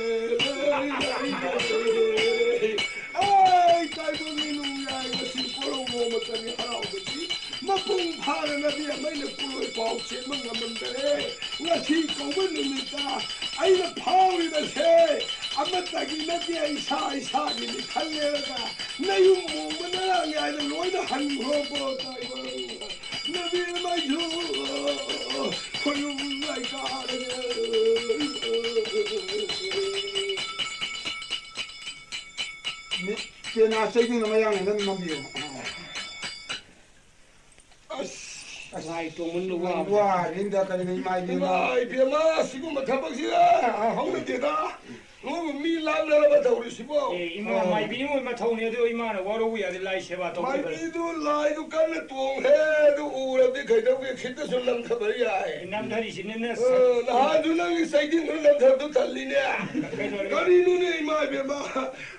ꯑꯩ ꯇꯥꯏꯕꯪꯒꯤ ꯅꯨꯡꯌꯥꯏ ꯉꯁꯤ ꯄꯣꯔꯧ ꯅꯣꯡꯃꯇꯅꯤ ꯍꯔꯥꯎꯕꯗꯤ꯫ ꯃꯄꯨꯡ ꯐꯥꯅ ꯅꯕꯤ ꯑꯃ ꯑꯩꯅ ꯄꯣꯔꯣꯏ ꯄꯥꯎ ꯆꯦꯟꯕ ꯉꯝꯃꯝꯗꯔꯦ꯫ ꯉꯁꯤ ꯀꯧꯕ ꯅꯨꯃꯤꯠꯇ ꯑꯩꯅ ꯐꯥꯎꯔꯤꯕꯁꯦ ꯑꯃꯠꯇꯒꯤ ꯅꯠꯇꯦ, ꯏꯁꯥ ꯏꯁꯥꯒꯤꯅꯤ ꯈꯜꯂꯦꯔꯒ ꯅꯌꯨꯝ ꯃꯣꯡꯕ ꯅꯔꯥꯡ ꯌꯥꯏꯗ ꯂꯣꯏꯅ ꯍꯟꯈ꯭ꯔꯣꯀꯣ ꯇꯥꯏꯕꯪ꯫ ꯅꯕꯤ ꯑꯃꯁꯨ ꯈꯣꯏꯌꯨꯝ ꯂꯩꯀꯥꯏꯗ꯫ ꯃꯤ ꯄꯦꯅꯥ ꯆꯩꯕꯤꯅ ꯃꯌꯥꯡꯅ ꯅꯪ ꯅꯝꯕꯤꯌꯨ꯫ ꯑꯁ꯫ ꯑꯁ꯫ ꯂꯥꯏ ꯇꯣꯡꯃꯟꯕ ꯋꯥꯕꯁꯦ꯫ ꯋꯥꯔꯤꯗ ꯀꯔꯤꯅꯣ ꯏꯃꯥ ꯏꯕꯦꯝꯃ? ꯏꯃꯥ ꯏꯕꯦꯝꯃ, ꯁꯤꯒꯨꯝꯕ ꯊꯕꯛꯁꯤꯗ ꯍꯧꯅꯗꯦꯗ꯫ ꯅꯣꯏꯕꯨ ꯃꯤ ꯂꯥꯡꯅꯔꯕ ꯇꯧꯔꯤꯁꯤꯕꯣ? ꯑꯦ, ꯏꯃꯥ ꯑꯣ꯫ ꯃꯥꯏꯕꯤ ꯃꯣꯏ ꯃꯊꯧꯅꯦ, ꯑꯗꯣ ꯏꯃꯥꯅ ꯋꯥꯔꯧꯕ ꯌꯥꯗꯦ, ꯂꯥꯏ ꯁꯦꯕꯥ ꯇꯧꯕꯤꯕ꯫ ꯃꯥꯏꯕꯤꯗꯨ ꯂꯥꯏꯗꯨ ꯀꯟꯅ ꯇꯣꯡꯈ꯭ꯔꯦ, ꯑꯗꯨ ꯎꯔꯗꯤ ꯀꯩꯗꯧꯒꯦ, ꯈꯤꯇꯁꯨ ꯅꯝꯊꯕ ꯌꯥꯏ꯫ ꯅꯝꯊꯔꯤꯁꯤꯅꯅꯦ꯫ ꯑ, ꯅꯍꯥꯟꯁꯨ ꯅꯪꯒꯤ ꯆꯩꯗꯤꯡꯗꯨ ꯅꯝꯊꯕꯗꯨ ꯇꯜꯂꯤꯅꯦ꯫ ꯀꯩꯗꯧꯔꯒꯦ? ꯀꯔꯤꯅꯣꯅꯦ ꯏꯃꯥ ꯏꯕꯦꯝꯃ?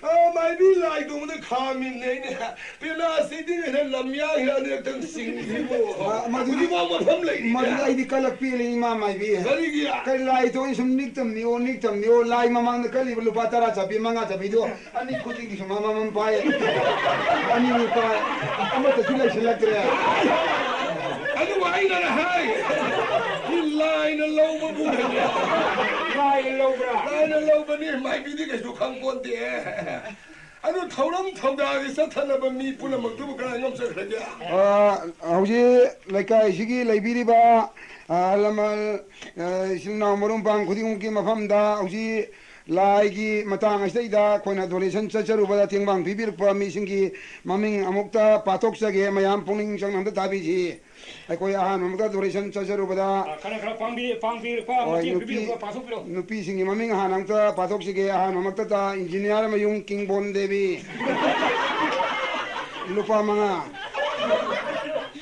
ꯑ, ꯃꯥꯏꯕꯤ ꯂꯥꯏ ꯇꯣꯡꯕꯗ ꯈꯥꯝꯃꯤꯅꯦ ꯑꯩꯅ꯫ ꯄꯦꯅꯥꯁꯤꯗꯤ ꯍꯦꯟꯅ ꯂꯝꯌꯥꯡ ꯍꯦꯟꯅ ꯑꯅꯤꯔꯛꯇꯪ ꯆꯤꯡꯈꯤꯕꯨ꯫ ꯑ, ꯃꯗꯨꯗꯤ ꯍꯧꯖꯤꯛꯐꯥꯎ ꯃꯐꯝ ꯂꯩꯔꯤꯅꯦ꯫ ꯃꯗꯨꯗꯤ ꯑꯩꯗꯤ ꯀꯂꯛ ꯄꯦꯜꯂꯦ, ꯏꯃꯥ ꯃꯥꯏꯕꯤ꯫ ꯀꯔꯤꯒꯤ? ꯀꯔꯤ ꯂꯥꯏ ꯇꯣꯡꯉꯤ ꯁꯨꯝ ꯅꯤꯛꯇꯝꯅꯤꯑꯣ, ꯅꯤꯛꯇꯝꯅꯤꯑꯣ, ꯂꯥꯏ ꯃꯃꯥꯡꯗ ꯀꯜꯂꯤꯕ ꯂꯨꯄꯥ ꯇꯔꯥ ꯆꯠꯄꯤ, ꯃꯉꯥ ꯆꯠꯄꯤꯗꯣ ꯑꯅꯤ ꯈꯨꯗꯤꯡꯒꯤ ꯁꯨꯝ ꯑꯃꯃꯝ ꯄꯥꯏ꯫ ꯑꯅꯤꯅꯤ ꯄꯥꯏ꯫ ꯑꯃꯠꯇꯁꯨ ꯂꯩꯁꯤꯜꯂꯛꯇ꯭ꯔꯦ꯫ ꯑꯗꯨꯕꯨ ꯑꯩ ꯍꯥꯏ꯫ ꯃꯤ ꯂꯥꯏꯅ ꯂꯧꯕꯕꯨ꯫ ꯂꯥꯏꯅ ꯂꯧꯕ꯭ꯔꯥ? ꯂꯥꯏꯅ ꯂꯧꯕꯅꯤ, ꯃꯥꯏꯕꯤꯗꯤ ꯀꯩꯁꯨ ꯈꯪꯄꯣꯟꯇꯦ꯫ ꯑꯗꯨ ꯊꯧꯔꯝ ꯊꯧꯗꯥꯒꯤ ꯆꯠꯊꯅꯕ ꯃꯤ ꯄꯨꯝꯅꯃꯛꯇꯨꯕꯨ ꯀꯗꯥꯏ ꯉꯝꯆꯠꯈ꯭ꯔꯒꯦ? ꯑ, ꯍꯧꯖꯤꯛ ꯂꯩꯀꯥꯏꯁꯤꯒꯤ ꯂꯩꯕꯤꯔꯤꯕ, ꯑ, ꯑꯍꯜ ꯂꯃꯟ, ꯑ, ꯏꯆꯤꯜ ꯏꯅꯥꯎ ꯃꯔꯨꯞ ꯃꯄꯥꯡ ꯈꯨꯗꯤꯡꯃꯛꯀꯤ ꯃꯐꯝꯗ ꯍꯧꯖꯤꯛ ꯂꯥꯏꯒꯤ ꯃꯇꯥꯡ ꯑꯁꯤꯗꯩꯗ ꯑꯩꯈꯣꯏꯅ donation ꯆꯠꯆꯔꯨꯕꯗ ꯇꯦꯡꯕꯥꯡ ꯄꯤꯕꯤꯔꯛꯄ ꯃꯤꯁꯤꯡꯒꯤ ꯃꯃꯤꯡ ꯑꯃꯨꯛꯇ ꯄꯥꯊꯣꯛꯆꯒꯦ꯫ ꯃꯌꯥꯝ ꯄꯨꯛꯅꯤꯡ ꯆꯪꯅ ꯑꯝꯇ ꯇꯥꯕꯤꯁꯤ꯫ ꯑꯩꯈꯣꯏ ꯑꯍꯥꯟꯕꯃꯛꯇ donation ꯆꯠꯆꯔꯨꯕꯗ ꯑ, ꯈꯔ, ꯈꯔ ꯄꯥꯡꯕꯤ-, ꯄꯥꯡꯕꯤꯔꯛꯄ, ꯍꯣꯏ, ꯃꯇꯦꯡ ꯅꯨꯄꯤ, ꯄꯤꯕꯤꯔꯛꯄ, ꯄꯥꯊꯣꯛꯄꯤꯔꯛꯑꯣ꯫ ꯅꯨꯄꯤꯁꯤꯡꯒꯤ ꯃꯃꯤꯡ ꯍꯥꯟꯅ ꯑꯃꯨꯛꯇ ꯄꯥꯊꯣꯛꯁꯤꯒꯦ꯫ ꯑꯍꯥꯟꯕꯃꯛꯇꯗ ꯏꯟꯖꯤꯅꯤꯌꯥꯔ ꯃꯌꯨꯝ ꯀꯤꯡꯕꯣꯟ ꯗꯦꯕꯤ, ꯂꯨꯄꯥ ꯃꯉꯥ꯫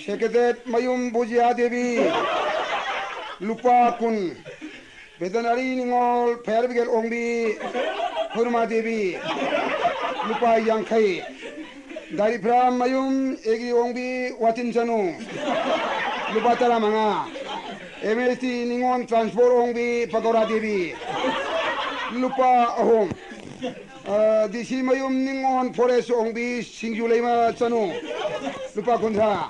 ꯁꯦꯀ꯭ꯔꯦꯇꯦꯔꯤꯌꯦꯠ ꯃꯌꯨꯝ ꯕꯨꯖꯤꯌꯥ ꯗꯦꯕꯤ, ꯂꯨꯄꯥ ꯀꯨꯟ꯫ ꯚꯦꯇꯅꯔꯤ ꯅꯤꯉꯣꯜ ꯐꯌꯥꯔ ꯕ꯭ꯔꯤꯒꯦꯗ ꯑꯣꯡꯕꯤ ꯍꯨꯔꯃꯥ ꯗꯦꯕꯤ, ꯂꯨꯄꯥ ꯌꯥꯡꯈꯩ꯫ ꯗꯥꯏꯔꯤ ꯐ꯭ꯔꯥꯝ ꯃꯌꯨꯝ ꯑꯦꯒ꯭ꯔꯤ ꯑꯣꯡꯕꯤ ꯋꯥꯇꯤꯟ ꯆꯅꯨ, ꯂꯨꯄꯥ ꯇꯔꯥꯃꯉꯥ꯫ ꯑꯦꯝ ꯑꯦꯁ ꯇꯤ ꯅꯤꯉꯣꯜ ꯇ꯭ꯔꯥꯟꯁꯄꯣꯔꯠ ꯑꯣꯡꯕꯤ ꯄꯀꯧꯔꯥ ꯗꯦꯕꯤ, ꯂꯨꯄꯥ ꯑꯍꯨꯝ꯫ ꯑ, ꯗꯤ ꯁꯤ ꯃꯌꯨꯝ ꯅꯤꯉꯣꯜ ꯐꯣꯔꯦꯁ ꯑꯣꯡꯕꯤ ꯁꯤꯡꯖꯨ ꯂꯩꯃ ꯆꯅꯨ, ꯂꯨꯄꯥ ꯀꯨꯟꯊ꯭ꯔꯥ꯫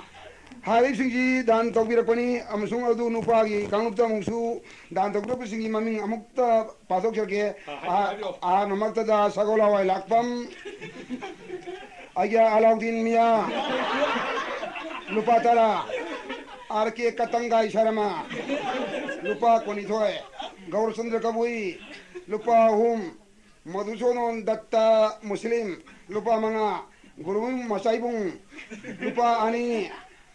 ꯍꯥꯏꯔꯤꯕꯁꯤꯡꯁꯤ ꯗꯥꯟ ꯇꯧꯕꯤꯔꯛꯄꯅꯤ ꯑꯃꯁꯨꯡ ꯑꯗꯨ ꯅꯨꯄꯥꯒꯤ ꯀꯥꯡꯂꯨꯞꯇ ꯑꯃꯨꯛꯁꯨ ꯗꯥꯟ ꯇꯧꯕꯤꯔꯛꯄꯁꯤꯡꯒꯤ ꯃꯃꯤꯡ ꯑꯃꯨꯛꯇ ꯄꯥꯊꯣꯛꯆꯔꯛꯀꯦ꯫ ꯑ, ꯍꯥꯏꯕꯤꯔꯣ, ꯑꯍꯥꯟ-, ꯍꯥꯏꯕꯤꯔꯣ꯫ ꯑꯍꯥꯟꯕꯃꯛꯇꯗ ꯁꯒꯣꯜ ꯍꯋꯥꯏ ꯂꯥꯛꯄꯝ, ꯑꯩꯒꯤ ꯑꯂꯥꯎꯗꯤꯟ ꯃꯤꯌꯥ, ꯂꯨꯄꯥ ꯇꯔꯥ꯫ ꯑꯥꯔ ꯀꯦ ꯀꯇꯪꯒꯥꯏ ꯁꯔꯃ, ꯂꯨꯄꯥ ꯀꯨꯟꯅꯤꯊꯣꯏ꯫ ꯒꯧꯔꯆꯟꯗ꯭ꯔ ꯀꯕꯨꯏ, ꯂꯨꯄꯥ ꯑꯍꯨꯝ꯫ ꯃꯙꯨꯁꯨꯗꯟ ꯗꯠꯇ ꯃꯨꯁꯂꯤꯝ, ꯂꯨꯄꯥ ꯃꯉꯥ꯫ ꯒꯨꯔꯨ ꯃꯆꯥꯏꯕꯨꯡ, ꯂꯨꯄꯥ ꯑꯅꯤ꯫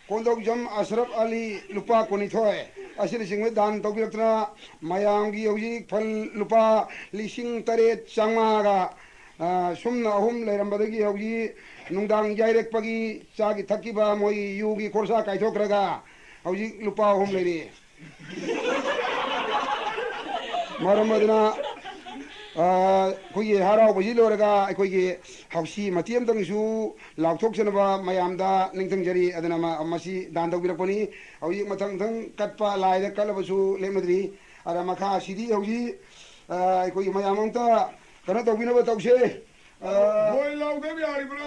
ꯀꯣꯟꯗꯧꯖꯝ ꯑꯁꯔꯞ ꯑꯂꯤ, ꯂꯨꯄꯥ ꯀꯨꯟꯅꯤꯊꯣꯏ꯫ ꯑꯁꯤꯅꯆꯤꯡꯕ ꯗꯥꯟ ꯇꯧꯕꯤꯔꯛꯇꯨꯅ ꯃꯌꯥꯝꯒꯤ ꯍꯧꯖꯤꯛ ꯐꯜ ꯂꯨꯄꯥ ꯂꯤꯁꯤꯡ ꯇꯔꯦꯠ ꯆꯥꯝꯃꯉꯥꯒ, ꯑ, ꯁꯨꯝꯅ ꯑꯍꯨꯝ ꯂꯩꯔꯝꯕꯗꯒꯤ ꯍꯧꯖꯤꯛ ꯅꯨꯡꯗꯥꯡ ꯌꯥꯏꯔꯛꯄꯒꯤ ꯆꯥꯒꯤ ꯊꯛꯈꯤꯕ ꯃꯣꯏ ꯌꯨꯒꯤ ꯈꯣꯔꯁꯥ ꯀꯥꯏꯊꯣꯛꯈ꯭ꯔꯒ ꯍꯧꯖꯤꯛ ꯂꯨꯄꯥ ꯑꯍꯨꯝ ꯂꯩꯔꯤ꯫ ꯃꯔꯝ ꯑꯗꯨꯅ, ꯑ, ꯑꯩꯈꯣꯏꯒꯤ ꯍꯔꯥꯎꯕꯁꯤ ꯂꯣꯏꯔꯒ ꯑꯩꯈꯣꯏꯒꯤ ꯍꯧꯁꯤ ꯃꯇꯦꯛ ꯑꯃꯇꯪꯁꯨ ꯂꯥꯎꯊꯣꯛꯆꯅꯕ ꯃꯌꯥꯝꯗ ꯅꯤꯡꯁꯤꯡꯖꯔꯤ꯫ ꯑꯗꯨꯅ ꯃ-, ꯃꯁꯤ ꯗꯥꯟ ꯇꯧꯕꯤꯔꯛꯄꯅꯤ꯫ ꯍꯧꯖꯤꯛ ꯃꯊꯪ ꯃꯊꯪ ꯀꯠꯄ ꯂꯥꯏꯗ ꯀꯠꯂꯕꯁꯨ ꯂꯦꯞꯅꯗ꯭ꯔꯤ꯫ ꯑꯗ ꯃꯈꯥꯁꯤꯗꯤ ꯍꯧꯖꯤꯛ, ꯑ, ꯑꯩꯈꯣꯏꯒꯤ ꯃꯌꯥꯝ ꯑꯝꯇ ꯀꯩꯅꯣ ꯇꯧꯕꯤꯅꯕ ꯇꯧꯁꯦ꯫ ꯑ, ꯍꯣꯏ ꯂꯥꯎꯗꯕ ꯌꯥꯔꯤꯕ꯭ꯔꯣ?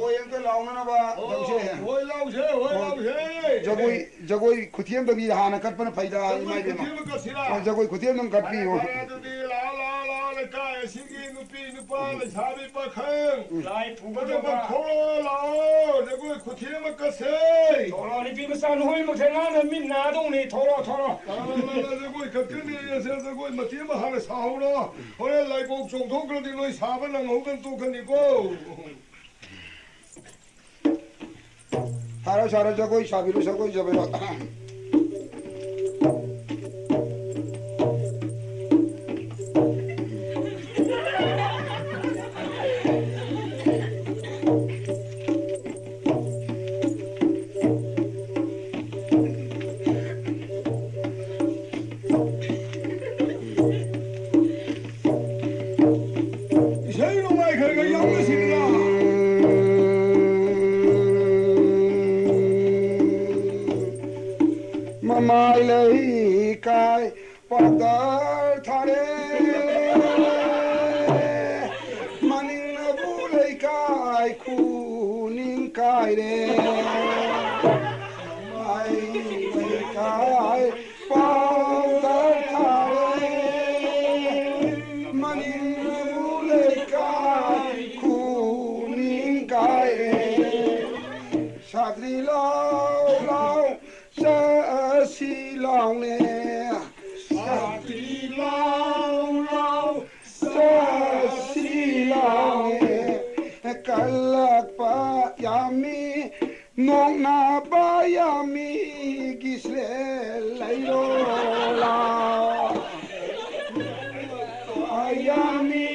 ꯍꯣꯏ ꯑꯝꯇ ꯂꯥꯎꯅꯅꯕ ꯑꯣ, ꯇꯧꯁꯦ꯫ ꯍꯣꯏ ꯂꯥꯎꯁꯦ, ꯍꯣꯏ ꯍꯣꯏ꯫ ꯂꯥꯎꯁꯦ꯫ ꯖꯒꯣꯏ, ꯖꯒꯣꯏ ꯈꯨꯊꯦꯝꯗꯒꯤ ꯍꯥꯟꯅ ꯀꯠꯄꯅ ꯐꯩꯗ, ꯖꯒꯣꯏ ꯏꯃꯥ ꯏꯕꯦꯝꯃ꯫ ꯈꯨꯊꯦꯝ ꯑꯃ ꯀꯠꯁꯤꯔꯥ? ꯑ, ꯖꯒꯣꯏ ꯈꯨꯊꯦꯝꯗꯪ ꯀꯠꯄꯤꯌꯨ꯫ ꯐꯔꯦ, ꯐꯔꯦ, ꯑꯗꯨꯗꯤ ꯂꯥꯛꯑꯣ, ꯂꯥꯛꯑꯣ, ꯂꯥꯛꯑꯣ, ꯂꯩꯀꯥꯏ ꯑꯁꯤꯒꯤ ꯅꯨꯄꯤ, ꯅꯨꯄꯥ, ꯂꯩꯁꯥꯕꯤ, ꯄꯥꯈꯪ꯫ ꯂꯥꯏ ꯄꯨꯒꯗꯕ꯫ ꯄꯨꯒꯗꯕ ꯊꯣꯛꯂꯛꯑꯣ, ꯂꯥꯛꯑꯣ, ꯖꯒꯣꯏ ꯈꯨꯊꯦꯝ ꯑꯃ ꯀꯠꯁꯦ꯫ ꯊꯣꯛꯂꯛꯑꯣ, ꯅꯨꯄꯤ ꯃꯆꯥ, ꯅꯈꯣꯏ ꯃꯈꯩ ꯉꯥꯡꯅ ꯃꯤꯠ ꯅꯥꯗꯧꯅꯤ, ꯊꯣꯛꯂꯛꯑꯣ, ꯊꯣꯛꯂꯛꯑꯣ꯫ ꯂꯥꯛꯑꯣ, ꯂꯥꯛꯑꯣ, ꯂꯥꯛꯑꯣ, ꯖꯒꯣꯏ ꯈꯛꯇꯅꯦ, ꯖꯒꯣꯏ ꯃꯇꯦꯛ ꯑꯃ ꯍꯥꯟꯅ ꯁꯥꯍꯧꯔꯣ꯫ ꯍꯣꯔꯦꯟ ꯂꯥꯏꯕꯧ ꯆꯣꯡꯊꯣꯛꯈ꯭ꯔꯗꯤ ꯅꯣꯏ ꯁꯥꯕ ꯅꯪꯍꯧꯗꯅ ꯇꯣꯛꯀꯅꯤꯀꯣ꯫ ꯁꯥꯔꯣ, ꯁꯥꯔꯣ, ꯖꯒꯣꯏ ꯁꯥꯕꯤꯔꯣ, ꯖꯒꯣꯏ ꯁꯥꯕꯤꯔꯣ꯫ ꯏꯁꯩ ꯅꯣꯡꯃꯥꯏ ꯈꯔ ꯈꯔ ꯌꯥꯎꯅꯁꯤꯗꯅ꯫ ꯃꯃꯥꯏ ꯂꯩꯀꯥꯏ ꯄꯥꯎꯗꯔ ꯊꯥꯔꯦ, ꯃꯅꯤꯡꯅꯕꯨ ꯂꯩꯀꯥꯏ ꯈꯨꯅꯤꯡ ꯀꯥꯏꯔꯦ꯫ ꯃꯃꯥꯏ ꯂꯩꯀꯥꯏ ꯄꯥꯎꯗꯔ ꯊꯥꯔꯦ, ꯃꯅꯤꯡꯅꯕꯨ ꯂꯩꯀꯥꯏ ꯈꯨꯅꯤꯡ ꯀꯥꯏꯔꯦ꯫ ꯁꯥꯇ꯭ꯔꯤ ꯂꯥꯎ ꯂꯥꯎ ꯆꯠꯁꯤ ꯂꯥꯎꯅꯦ꯫ ꯁꯥꯇ꯭ꯔꯤ ꯂꯥꯎ ꯂꯥꯎ ꯆꯠꯁꯤ ꯂꯥꯎꯅꯦ꯫ ꯀꯜꯂꯛꯄ ꯌꯥꯝꯃꯤ, ꯅꯣꯛꯅꯕ ꯌꯥꯝꯃꯤ, ꯒꯤꯁꯂꯦ ꯂꯩꯔꯣ ꯂꯥꯎ꯫ ꯌꯥꯝꯃꯤ,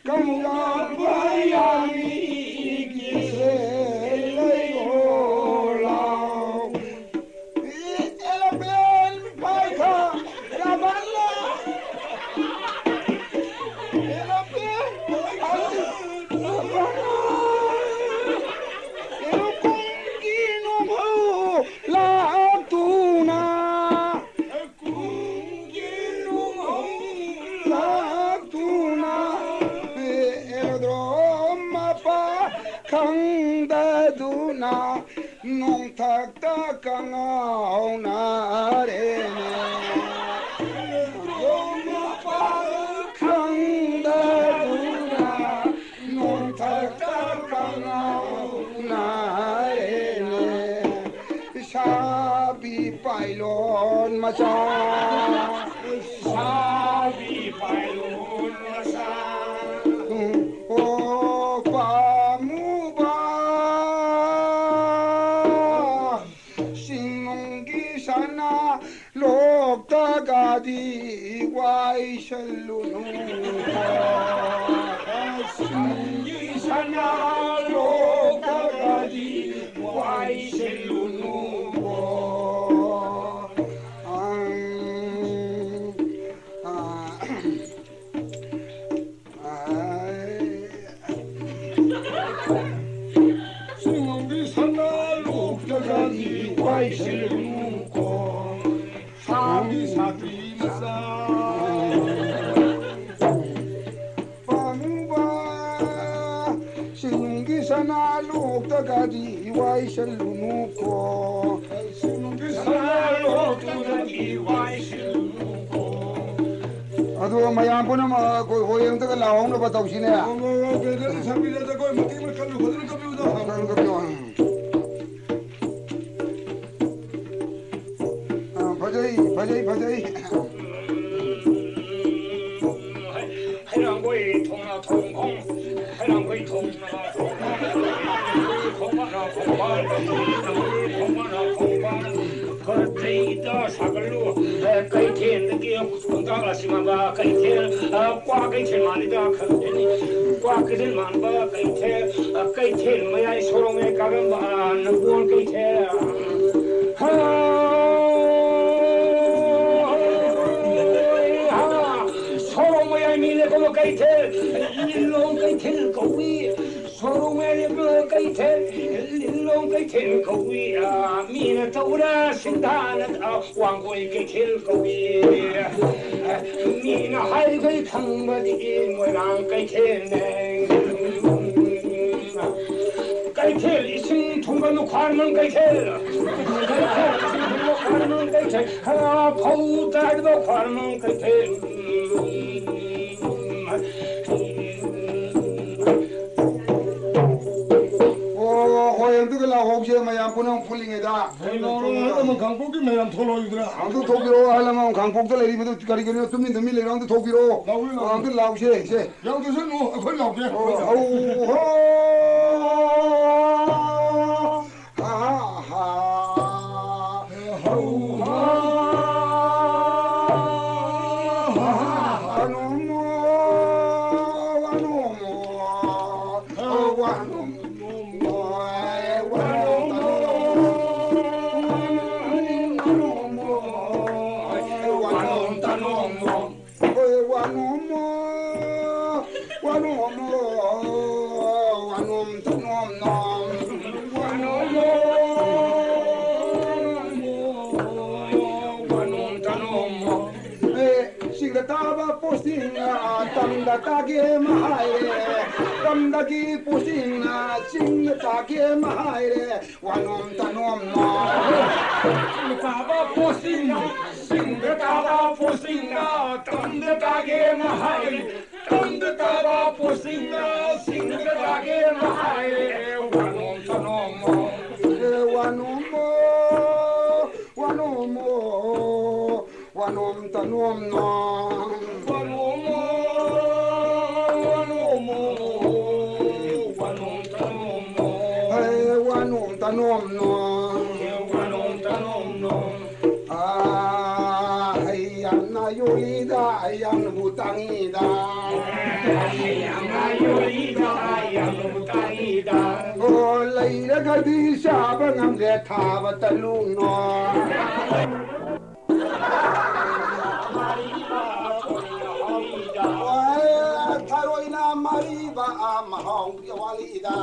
ꯀꯝꯂꯥꯕ ꯌꯥꯃꯤꯒꯤꯁꯦ ꯂꯩꯌꯣ ꯂꯥꯎ꯫ ꯑꯦꯔꯣꯄ꯭ꯂꯦꯟ ꯄꯥꯏꯈ ꯔꯕꯜꯂ꯫ ꯑꯦꯔꯣꯄ꯭ꯂꯦꯟ ꯄꯥꯏꯈ ꯔꯕꯜꯂ꯫ ꯑꯦꯔꯣꯀꯣꯝꯒꯤ ꯅꯣꯡꯍꯧ ꯂꯥꯛꯇꯨꯅ꯫ ꯈꯪꯗꯗꯨꯅ ꯅꯣꯡꯊꯛꯇ ꯀꯉꯥꯎꯅꯔꯦꯅꯦ꯫ ꯅꯣꯡ ꯃꯄꯥꯜ ꯈꯪꯗꯗꯨꯅ ꯅꯣꯡꯊꯛꯇ ꯀꯉꯥꯎꯅꯔꯦꯅꯦ꯫ ꯁꯥꯕꯤ ꯄꯥꯏꯂꯣꯟ ꯃꯆꯥ꯫ ꯁꯥꯕꯤ ꯄꯥꯏꯂꯣꯟ ꯃꯆꯥ꯫ ꯑꯣ ꯄꯥꯝꯃꯨꯕ꯫ ꯆꯤꯡꯅꯨꯡꯒꯤ ꯁꯅꯥ ꯂꯣꯛꯇꯒꯗꯤ ꯋꯥꯏꯁꯜꯂꯨꯅꯨ꯫ ꯆꯤꯡꯅꯨꯡꯒꯤ ꯁꯅꯥ ꯂꯣꯛꯇꯒꯗꯤ ꯋꯥꯏꯁꯜꯂꯨꯅꯨ꯫ ꯑꯪ, ꯑ, ꯆꯤꯡꯒꯤ ꯁꯅꯥ ꯂꯣꯛꯇꯒꯗꯤ ꯋꯥꯏꯁꯤꯜꯂꯨꯀꯣ, ꯁꯥꯕꯤ ꯁꯥꯕꯤ ꯃꯆꯥ꯫ ꯄꯥꯝꯃꯨꯕ, ꯆꯤꯡꯒꯤ ꯁꯅꯥ ꯂꯣꯛꯇꯒꯗꯤ ꯋꯥꯏꯁꯤꯜꯂꯨꯅꯨꯀꯣ꯫ ꯆꯤꯡꯒꯤ ꯁꯅꯥ ꯂꯣꯛꯇꯒꯗꯤ ꯋꯥꯏꯁꯤꯜꯂꯨꯅꯨꯀꯣ꯫ ꯑꯗꯣ ꯃꯌꯥꯝ ꯄꯨꯝꯅꯃꯛ ꯑꯩꯈꯣꯏ ꯍꯣꯏ ꯑꯝꯇꯒ ꯂꯥꯎꯍꯧꯅꯕ ꯇꯧꯁꯤꯅꯦ꯫ ꯍꯣꯏ, ꯍꯣꯏ, ꯍꯣꯏ, ꯕ꯭ꯔꯗꯔ, ꯁꯛꯄꯤꯔꯗ ꯑꯩꯈꯣꯏ ꯃꯇꯦꯡ ꯑꯃ ꯀꯜꯂꯨ, ꯐꯖꯅ ꯀꯞꯄꯤꯌꯨꯗ꯫ ꯀꯜꯂꯨ, ꯀꯜꯂꯨ꯫ ꯑꯥ, ꯐꯖꯩ, ꯐꯖꯩ, ꯐꯖꯩ꯫ ꯍꯩꯔꯥꯡꯒꯣꯏ ꯊꯣꯡꯅ ꯊꯣꯡꯈꯣꯡ, ꯍꯩꯔꯥꯡꯒꯣꯏ ꯊꯣꯡꯅ ꯊꯣꯡꯈꯣꯡ, ꯈꯣꯡꯕꯥꯅ ꯈꯣꯡꯕꯥꯟ, ꯈꯣꯡꯕꯥꯅ ꯈꯣꯡꯕꯥꯟ, ꯈꯔ ꯆꯩꯗ ꯁꯥꯒꯠꯂꯨ꯫ ꯀꯩꯊꯦꯜꯗꯒꯤ ꯈꯣꯡꯊꯥꯡ ꯑꯁꯤꯃꯕ ꯀꯩꯊꯦꯜ, ꯀ꯭ꯋꯥ ꯀꯩꯊꯦꯜ ꯃꯥꯜꯂꯤꯗ ꯈꯪꯗꯦꯅꯦ꯫ ꯀ꯭ꯋꯥ ꯀꯩꯊꯦꯜ ꯃꯥꯟꯕ ꯀꯩꯊꯦꯜ, ꯀꯩꯊꯦꯜ ꯃꯌꯥꯏ ꯁꯣꯔꯣꯛ ꯃꯌꯥꯏ ꯀꯥꯔꯝꯕ ꯅꯝꯕꯣꯜ ꯀꯩꯊꯦꯜ꯫ ꯍꯥ! ꯁꯣꯔꯣꯛ ꯃꯌꯥꯏ ꯃꯤ ꯂꯦꯞꯄꯕ ꯀꯩꯊꯦꯜ, ꯂꯤꯂꯣꯡ ꯀꯩꯊꯦꯜ ꯀꯧꯏ꯫ ꯁꯣꯔꯣꯛ ꯃꯌꯥꯏ ꯂꯦꯞꯄꯕ ꯀꯩꯊꯦꯜ, ꯂꯤꯂꯣꯡ ꯀꯩꯊꯦꯜ ꯀꯧꯏ꯫ ꯃꯤꯅ ꯇꯧꯔ ꯁꯤꯟꯊꯥꯅ ꯋꯥꯡꯒꯣꯏ ꯀꯩꯊꯦꯜ ꯀꯧꯏ꯫ ꯃꯤꯅ ꯍꯥꯏꯔꯤꯈꯩ ꯈꯪꯕꯗꯤ ꯃꯣꯏꯔꯥꯡ ꯀꯩꯊꯦꯜꯅꯦ꯫ ꯀꯩꯊꯦꯜ ꯏꯁꯤꯡ ꯊꯨꯝꯒꯅꯨ ꯈ꯭ꯋꯥꯏꯔꯝꯕꯟ ꯀꯩꯊꯦꯜ꯫ ꯀꯩꯊꯦꯜ ꯏꯁꯤꯡ ꯊꯨꯝꯒꯅꯨ ꯈ꯭ꯋꯥꯏꯔꯝꯕꯟ ꯀꯩꯊꯦꯜ꯫ ꯐꯧ ꯇꯥꯏꯒꯗꯧ ꯈ꯭ꯋꯥꯏꯔꯝꯕꯟ ꯀꯩꯊꯦꯜ꯫ ꯑꯣ, ꯍꯣꯏ, ꯑꯗꯨꯒ ꯂꯥꯛꯍꯧꯁꯦ ꯃꯌꯥꯝ ꯄꯨꯝꯅꯃꯛ ꯄꯨꯜꯂꯤꯉꯩꯗ꯫ ꯀꯩꯅꯣ, ꯅꯪ ꯑꯃ ꯀꯥꯡꯄꯣꯛꯀꯤ ꯃꯌꯥꯝ ꯊꯣꯛꯂꯛꯑꯣꯏꯗ꯭ꯔꯥ? ꯑꯝꯇ ꯊꯣꯛꯄꯤꯔꯛꯑꯣ, ꯑꯍꯜ ꯑꯃ ꯀꯥꯡꯄꯣꯛꯇ ꯂꯩꯔꯤꯕꯗꯨ ꯀꯔꯤ ꯀꯔꯤꯅꯣ ꯇꯨꯃꯤꯟ ꯇꯨꯃꯤꯟ ꯂꯩꯔꯣ, ꯑꯝꯇ ꯊꯣꯛꯄꯤꯔꯛꯑꯣ꯫ ꯂꯥꯛꯑꯣ, ꯂꯥꯛꯑꯣ꯫ ꯑꯝꯇ ꯂꯥꯛꯎꯁꯦ, ꯁꯦ꯫ ꯌꯥꯎꯗꯁꯅꯨ, ꯑꯩꯈꯣꯏ ꯂꯥꯛꯀꯦ꯫ ꯑꯣ, ꯍꯧ, ꯍꯣ꯫ ꯍꯥ, ꯍꯥ, ꯍꯥ꯫ ꯍꯧ, ꯍꯥ꯫ ꯋꯥꯅꯣꯝꯃꯣ, ꯋꯥꯅꯣꯝꯃꯣ꯫ ꯋꯥꯅꯣꯝ꯫ ꯆꯤꯡꯗ ꯇꯥꯕ ꯄꯣꯁꯇꯤꯡꯅ ꯇꯝꯗ ꯇꯥꯒꯦ ꯑꯃ ꯍꯥꯏꯔꯦ, ꯇꯝꯗꯒꯤ ꯄꯣꯁꯇꯤꯡꯅ ꯆꯤꯡꯗ ꯇꯥꯒꯦ ꯑꯃ ꯍꯥꯏꯔꯦ, ꯋꯥꯅꯣꯝ ꯇꯅꯣꯝꯅꯣ꯫ ꯆꯤꯡꯗ ꯇꯥꯕ ꯄꯣꯁꯇꯤꯡꯅ, ꯆꯤꯡꯗ ꯇꯥꯕ ꯄꯣꯁꯇꯤꯡꯅ ꯇꯝꯗ ꯇꯥꯒꯦ ꯑꯃ ꯍꯥꯏꯔꯦ, ꯇꯝꯗ ꯇꯥꯕ ꯄꯣꯁꯇꯤꯡꯅ ꯆꯤꯡꯗ ꯇꯥꯒꯦ ꯑꯃ ꯍꯥꯏꯔꯦ, ꯋꯥꯅꯣꯝ ꯇꯅꯣꯝꯅꯣ꯫ ꯋꯥꯅꯣꯝꯃꯣ, ꯋꯥꯅꯣꯝꯃꯣ꯫ ꯋꯥꯅꯣꯝ ꯇꯅꯣꯝꯅꯣ꯫ ꯋꯥꯅꯣꯝꯃꯣ, ꯋꯥꯅꯣꯝꯃꯣ, ꯋꯥꯅꯣꯝ ꯇꯅꯣꯝꯅꯣ꯫ ꯍꯦ, ꯋꯥꯅꯣꯝ ꯇꯅꯣꯝꯅꯣ꯫ ꯍꯦ, ꯋꯥꯅꯣꯝ ꯇꯅꯣꯝꯅꯣ꯫ ꯑꯥ, ꯍꯩ ꯌꯥꯝꯅ ꯌꯣꯜꯂꯤꯗ, ꯍꯩ ꯌꯥꯝꯅꯕꯨ ꯇꯥꯡꯉꯤꯗ꯫ ꯍꯩ ꯌꯥꯝꯅ ꯌꯣꯜꯂꯤꯗ, ꯍꯩ ꯌꯥꯝꯅꯕꯨ ꯇꯥꯡꯉꯤꯗ꯫ ꯑꯣ, ꯂꯩꯔꯒꯗꯤ ꯆꯥꯕ ꯉꯝꯗꯦ, ꯊꯥꯕ ꯇꯜꯂꯨꯅꯣ꯫ ꯊꯔꯣꯏꯅ ꯃꯔꯤꯕ ꯃꯍꯥꯎ ꯋꯥꯠꯂꯤꯗ꯫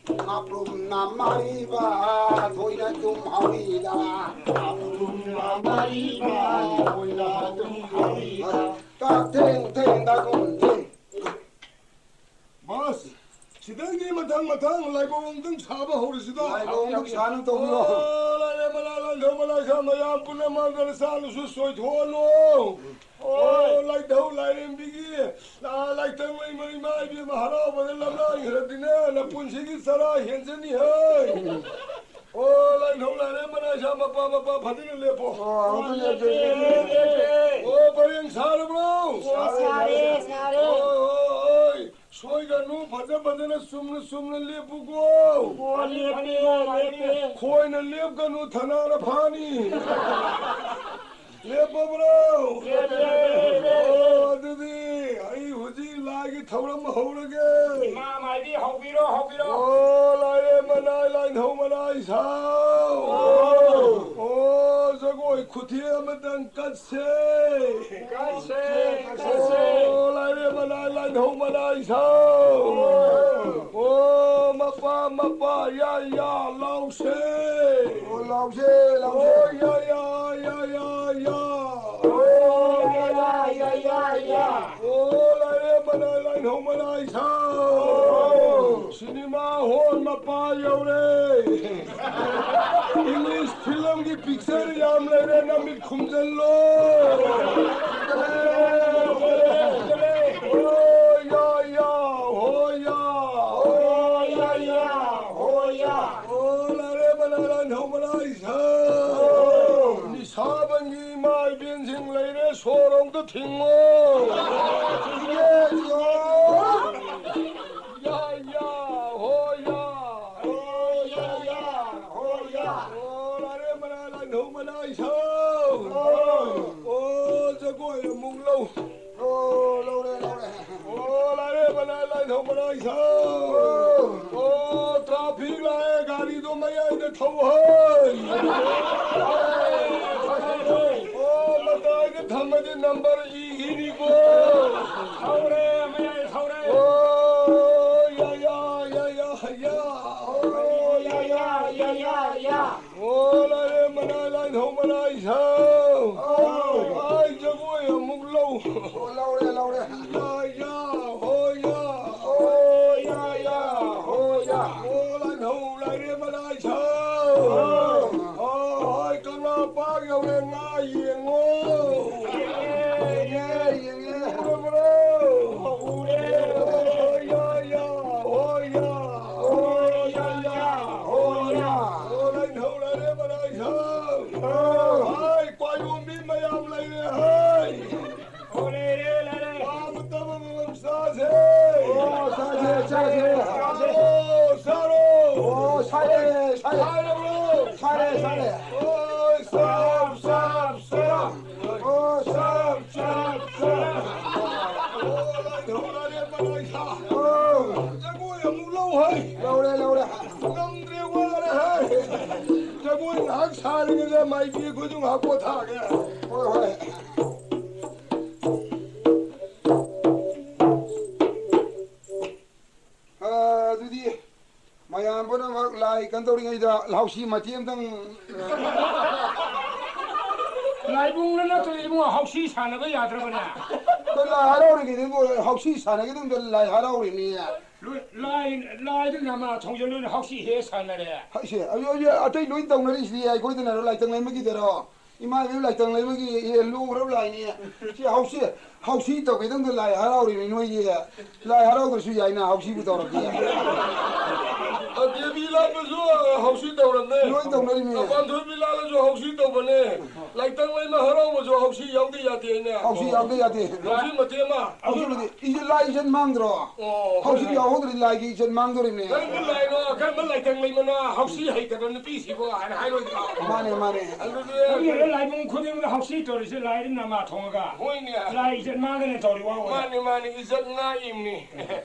ꯉꯥꯄ꯭ꯔꯨꯝꯅ ꯃꯔꯤꯕ ꯊꯣꯏꯅ ꯑꯗꯨꯝ ꯍꯥꯎꯏꯗ꯫ ꯉꯥꯄ꯭ꯔꯨꯝꯅ ꯃꯔꯤꯕ ꯊꯣꯏꯅ ꯑꯗꯨꯝ ꯍꯥꯎꯏꯗ꯫ ꯊꯦꯡ ꯊꯦꯡꯗ ꯑꯗꯨꯝ ꯃꯊꯪ ꯃꯊꯪ ꯂꯥꯏꯕꯧ ꯑꯃꯨꯛꯇꯪ ꯁꯥꯕ ꯍꯧꯔꯁꯤꯗ꯫ ꯂꯥꯏꯕꯧ ꯑꯃꯨꯛꯇꯪ ꯁꯥꯅꯕ ꯇꯧꯕꯤꯔꯣ꯫ ꯑꯣ, ꯂꯥꯏꯔꯦꯝꯕ ꯂꯥꯏ, ꯂꯥꯏꯙꯧ ꯃꯂꯥꯏ ꯁꯥ ꯃꯌꯥꯝ ꯄꯨꯝꯅꯃꯛ ꯅꯆꯥꯅꯁꯨ ꯆꯣꯏꯊꯣꯛꯍꯜꯂꯣ꯫ ꯑꯣ, ꯂꯥꯏꯙꯧ ꯂꯥꯏꯔꯦꯝꯕꯤꯒꯤ ꯂꯥꯏꯇꯪ ꯂꯩꯃ ꯏꯃꯥ ꯏꯕꯦꯝꯃ ꯍꯔꯥꯎꯕꯗ ꯂꯝꯂꯥꯟꯈ꯭ꯔꯗꯤꯅꯦ, ꯅꯄꯨꯟꯁꯤꯒꯤ ꯆꯔꯥ ꯍꯦꯟꯖꯅꯤ ꯍꯦ꯫ ꯑꯣ, ꯂꯥꯏꯙꯧ ꯂꯥꯏꯔꯦꯝꯕ ꯂꯥꯏꯁꯥ ꯃꯄꯥ ꯃꯄꯥ ꯐꯖꯅ ꯂꯦꯞꯄꯣ꯫ ꯑꯣ, ꯑꯗꯨ ꯂꯦꯞꯄꯦ, ꯂꯦꯞꯄꯦ, ꯂꯦꯞꯄꯦ꯫ ꯑꯣ, ꯄꯔꯦꯡ ꯁꯥꯔꯕ꯭ꯔꯣ? ꯑꯣ, ꯁꯥꯔꯦ, ꯁꯥꯔꯦ꯫ ꯑꯣ, ꯑꯣ, ꯑꯣ꯫ ꯁꯣꯏꯒꯅꯨ, ꯐꯖ ꯐꯖꯅ ꯆꯨꯝꯅ ꯆꯨꯝꯅ ꯂꯦꯞꯄꯨꯀꯣ꯫ ꯑꯣ, ꯂꯦꯞꯄꯦ, ꯂꯦꯞꯄꯦ꯫ ꯈꯣꯏꯅ ꯂꯦꯞꯀꯅꯨ, ꯊꯅꯥꯅ ꯐꯥꯅꯤ꯫ ꯂꯦꯞꯄꯕ꯭ꯔꯣ? ꯂꯦꯞꯄꯦ, ꯂꯦꯞꯄꯦ, ꯂꯦꯞꯄꯦ꯫ ꯑꯣ, ꯑꯗꯨꯗꯤ ꯑꯩ ꯍꯧꯖꯤꯛ ꯂꯥꯏꯒꯤ ꯊꯧꯔꯝ ꯍꯧꯔꯒꯦ꯫ ꯏꯃꯥ ꯃꯥꯏꯕꯤ ꯍꯧꯕꯤꯔꯣ, ꯍꯧꯕꯤꯔꯣ꯫ ꯑꯣ, ꯂꯥꯏꯔꯦꯝꯕ ꯂꯥꯏ, ꯂꯥꯏꯙꯧ ꯃꯂꯥꯏ ꯁꯥꯎ꯫ ꯑꯣ꯫ ꯑꯣ, ꯖꯒꯣꯏ ꯈꯨꯊꯦꯛ ꯑꯃꯇꯪ ꯀꯠꯁꯦ꯫ ꯀꯠꯁꯦ, ꯀꯠꯁꯦ꯫ ꯑꯣ, ꯂꯥꯏꯔꯦꯝꯕ ꯂꯥꯏ, ꯂꯥꯏꯙꯧ ꯃꯂꯥꯏ ꯁꯥꯎ꯫ ꯑꯣ꯫ ꯑꯣ, ꯃꯄꯥ, ꯃꯄꯥ, ꯌꯥ, ꯌꯥ, ꯂꯥꯎꯁꯦ꯫ ꯑꯣ, ꯂꯥꯎꯁꯦ, ꯂꯥꯎꯁꯦ꯫ ꯑꯣ, ꯌꯥ, ꯌꯥ, ꯌꯥ, ꯌꯥ, ꯌꯥ꯫ ꯑꯣ, ꯌꯥ, ꯌꯥ, ꯌꯥ, ꯌꯥ, ꯌꯥ꯫ ꯑꯣ, ꯂꯥꯏꯔꯦꯝꯕ ꯂꯥꯏ, ꯂꯥꯏꯙꯧ ꯃꯂꯥꯏ ꯁꯥꯎ꯫ ꯑꯣ꯫ ꯁꯤꯅꯦꯃꯥ ꯍꯣꯜ ꯃꯄꯥ ꯌꯧꯔꯦ꯫ ꯏꯪꯂꯤꯁ ꯐꯤꯂꯝꯒꯤ ꯄꯤꯛꯆꯔ ꯌꯥꯝ ꯂꯩꯔꯦ, ꯅꯃꯤꯠ ꯈꯨꯝꯖꯜꯂꯣ꯫ ꯍꯣ ꯌꯥ ꯌꯥ, ꯍꯣ ꯌꯥ꯫ ꯍꯣ ꯌꯥ ꯌꯥ, ꯍꯣ ꯌꯥ꯫ ꯑꯣ ꯂꯥꯏꯔꯦꯝꯕ ꯂꯥꯏ, ꯂꯥꯏꯙꯧ ꯃꯂꯥꯏ ꯁꯥ꯫ ꯅꯤꯁꯥꯕꯟꯒꯤ ꯏꯃꯥ ꯏꯕꯦꯟꯁꯤꯡ ꯂꯩꯔꯦ, ꯁꯣꯔ ꯑꯝꯇ ꯊꯤꯡꯉꯣ꯫ ꯌꯥ ꯌꯥ, ꯍꯣ ꯌꯥ꯫ ꯍꯣ ꯌꯥ ꯌꯥ, ꯍꯣ ꯌꯥ꯫ ꯑꯣ ꯂꯥꯏꯔꯦꯝꯕ ꯂꯥꯏ, ꯂꯥꯏꯙꯧ ꯃꯂꯥꯏ ꯁꯥ꯫ ꯑꯣ꯫ ꯑꯣ ꯖꯒꯣꯏ ꯑꯃꯨꯛ ꯂꯧ꯫ ꯑꯣ ꯂꯧꯔꯦ, ꯂꯧꯔꯦ꯫ ꯑꯣ ꯂꯥꯏꯔꯦꯝꯕ ꯂꯥꯏ, ꯂꯥꯏꯙꯧ ꯃꯂꯥꯏ ꯁꯥ꯫ ꯑꯣ꯫ ꯑꯣ ꯇ꯭ꯔꯥꯐꯤꯛ ꯂꯥꯛꯑꯦ, ꯒꯥꯔꯤꯗꯣ ꯃꯌꯥꯏꯗ ꯊꯧꯍꯩ꯫ ꯑꯣ ꯃꯇꯥꯏꯗ ꯊꯝꯃꯗꯤ ꯅꯝꯕꯔ ꯏꯈꯤꯅꯤꯀꯣ꯫ ꯊꯧꯔꯦ, ꯃꯌꯥꯏ ꯊꯧꯔꯦ꯫ ꯑꯣ ꯌꯥ ꯌꯥ, ꯌꯥ ꯌꯥ, ꯍꯩꯌꯥ꯫ ꯑꯣ ꯌꯥ ꯌꯥ, ꯌꯥ ꯌꯥ, ꯌꯥ꯫ ꯑꯣ ꯂꯥꯏꯔꯦꯝꯕ ꯂꯥꯏ, ꯂꯥꯏꯙꯧ ꯃꯂꯥꯏ ꯁꯥ꯫ ꯑꯣ꯫ ꯑꯥꯏ ꯖꯒꯣꯏ ꯑꯃꯨꯛ ꯂꯧ꯫ ꯑꯣ ꯂꯧꯔꯦ, ꯂꯧꯔꯦ꯫ ꯌꯥ ꯌꯥ, ꯍꯣ ꯌꯥ꯫ ꯑꯣ ꯌꯥ ꯌꯥ, ꯍꯣ ꯆꯥꯔꯣ, ꯆꯥꯔꯣ꯫ ꯑꯣ, ꯁꯥꯏꯔꯦ, ꯁꯥꯏꯔꯦ꯫ ꯁꯥꯏꯔꯕ꯭ꯔꯣ? ꯁꯥꯏꯔꯦ, ꯁꯥꯏꯔꯦ꯫ ꯑꯣ, ꯁꯥꯞ, ꯁꯥꯞ, ꯁꯥꯞ꯫ ꯑꯣ, ꯁꯥꯞ, ꯁꯥꯞ, ꯁꯥꯞ꯫ ꯑꯣ, ꯂꯣꯏ ꯊꯣꯛꯂꯛꯑꯦ, ꯄꯥꯂꯣꯏ ꯁꯥ꯫ ꯑꯣ꯫ ꯖꯒꯣꯏ ꯑꯃꯨꯛ ꯂꯧ ꯍꯩ꯫ ꯂꯧꯔꯦ, ꯂꯧꯔꯦ꯫ ꯉꯝꯗ꯭ꯔꯦ, ꯋꯥꯔꯦ ꯍꯩ꯫ ꯖꯒꯣꯏ ꯉꯥꯏꯍꯥꯛ ꯁꯥꯔꯤꯉꯩꯗ ꯃꯥꯏꯕꯤ ꯑꯩꯈꯣꯏꯁꯨ ꯉꯥꯏꯍꯥꯛ ꯄꯣꯊꯥꯒꯦ꯫ ꯍꯣꯏ, ꯍꯣꯏ꯫ ꯑ, ꯑꯗꯨꯗꯤ ꯃꯌꯥꯝ ꯄꯨꯝꯅꯃꯛ ꯂꯥꯏ ꯀꯩꯅꯣ ꯇꯧꯔꯤꯉꯩꯗ ꯍꯥꯎꯁꯤ ꯃꯇꯦꯛ ꯑꯃꯇꯪ꯫ ꯂꯥꯏꯕꯨꯡꯅ ꯅꯠꯇ꯭ꯔꯗꯤ ꯏꯕꯨꯡꯉꯣ ꯍꯥꯎꯁꯤ ꯁꯥꯟꯅꯕ ꯌꯥꯗ꯭ꯔꯕꯅꯦ꯫ ꯑꯩꯈꯣꯏ ꯂꯥꯏ ꯍꯔꯥꯎꯔꯤꯉꯩꯗ ꯏꯕꯨꯡꯉꯣ ꯍꯥꯎꯁꯤ ꯁꯥꯟꯅꯒꯗꯕꯗ ꯂꯥꯏ ꯍꯔꯥꯎꯔꯤꯅꯤ꯫ ꯂꯣꯏ-, ꯂꯥꯏ, ꯂꯥꯏꯗ ꯅꯃꯥ ꯊꯣꯡꯖꯜꯂꯣꯏꯅ ꯍꯥꯎꯁꯤ ꯍꯦꯛ ꯁꯥꯟꯅꯔꯦ꯫ ꯍꯥꯏꯁꯦ, ꯑꯗꯨ, ꯑꯗꯨ ꯑꯇꯩ ꯂꯣꯏ ꯇꯧꯅꯔꯤꯁꯤꯗꯤ ꯑꯩꯈꯣꯏꯗꯅꯔꯣ, ꯂꯥꯏꯇꯪ ꯂꯩꯃꯒꯤꯗꯔꯣ? ꯏꯃꯥ ꯏꯕꯦꯟ ꯂꯥꯏꯇꯪ ꯂꯩꯃꯒꯤ, ꯑꯦ, ꯂꯨꯈ꯭ꯔꯕ ꯂꯥꯏꯅꯤ꯫ ꯁꯤ ꯍꯥꯎꯁꯤ, ꯍꯥꯎꯁꯤ ꯇꯧꯒꯦꯗꯪꯗ ꯂꯥꯏ ꯍꯔꯥꯎꯔꯤꯅꯤ ꯅꯣꯏꯒꯤ꯫ ꯂꯥꯏ ꯍꯔꯥꯎꯗ꯭ꯔꯁꯨ ꯌꯥꯏꯅ ꯍꯥꯎꯁꯤꯕꯨ ꯇꯧꯔꯗꯤ꯫ ꯑ, ꯗꯦꯕꯤ ꯂꯥꯠꯄꯁꯨ ꯍꯥꯎꯁꯤ ꯇꯧꯔꯝꯃꯦ꯫ ꯂꯣꯏ ꯇꯧꯅꯔꯤꯃꯤ꯫ ꯑ, ꯄꯥꯟꯊꯣꯏꯕꯤ ꯂꯥꯠꯂꯁꯨ ꯍꯥꯎꯁꯤ ꯇꯧꯕꯅꯦ꯫ ꯂꯥꯏꯇꯪ ꯂꯩꯃ ꯍꯔꯥꯎꯕꯁꯨ ꯍꯥꯎꯁꯤ ꯌꯥꯎꯗ ꯌꯥꯗꯦꯅꯦ꯫ ꯍꯥꯎꯁꯤ ꯌꯥꯎꯗ ꯌꯥꯗꯦ꯫ ꯍꯥꯎꯁꯤ ꯃꯇꯦꯛ ꯑꯃ꯫ ꯍꯥꯎꯁꯤ ꯃꯇꯦꯛ, ꯏꯁꯦ ꯂꯥꯏ ꯏꯖꯠ ꯃꯥꯡꯗ꯭ꯔꯣ? ꯑꯣ, ꯍꯥꯎꯁꯤ ꯍꯣꯏ, ꯍꯣꯏ꯫ ꯌꯥꯎꯍꯧꯗ꯭ꯔꯗꯤ ꯂꯥꯏꯒꯤ ꯏꯖꯠ ꯃꯥꯡꯗꯣꯔꯤꯕꯅꯦ꯫ ꯀꯔꯝꯕ ꯂꯥꯏꯅꯣ, ꯀꯔꯝꯕ ꯂꯥꯏꯇꯪ ꯂꯩꯃꯅꯣ ꯍꯥꯎꯁꯤ ꯍꯩꯇꯕ ꯅꯨꯄꯤꯁꯤꯕꯣ ꯍꯥꯏꯅ ꯍꯥꯏꯔꯣꯏꯗ꯭ꯔꯣ? ꯃꯥꯅꯦ, ꯃꯥꯅꯦ꯫ ꯑꯗꯨꯗꯤ ꯈꯪꯗꯦꯗ, ꯂꯥꯏꯕꯨꯡ ꯈꯨꯗꯤꯡꯗ ꯍꯥꯎꯁꯤ ꯇꯧꯔꯤꯁꯦ ꯂꯥꯏꯗ ꯅꯃꯥ ꯊꯣꯡꯉꯒ꯫ ꯍꯣꯏꯅꯦ꯫ ꯂꯥꯏ ꯏꯖꯠ ꯃꯥꯡꯒꯅꯤ ꯇꯧꯔꯤ ꯋꯥ ꯑꯣꯏꯔꯦ꯫ ꯃꯥꯅꯦ, ꯃꯥꯅꯦ, ꯏꯖꯠ ꯉꯥꯛꯏꯝꯅꯤ꯫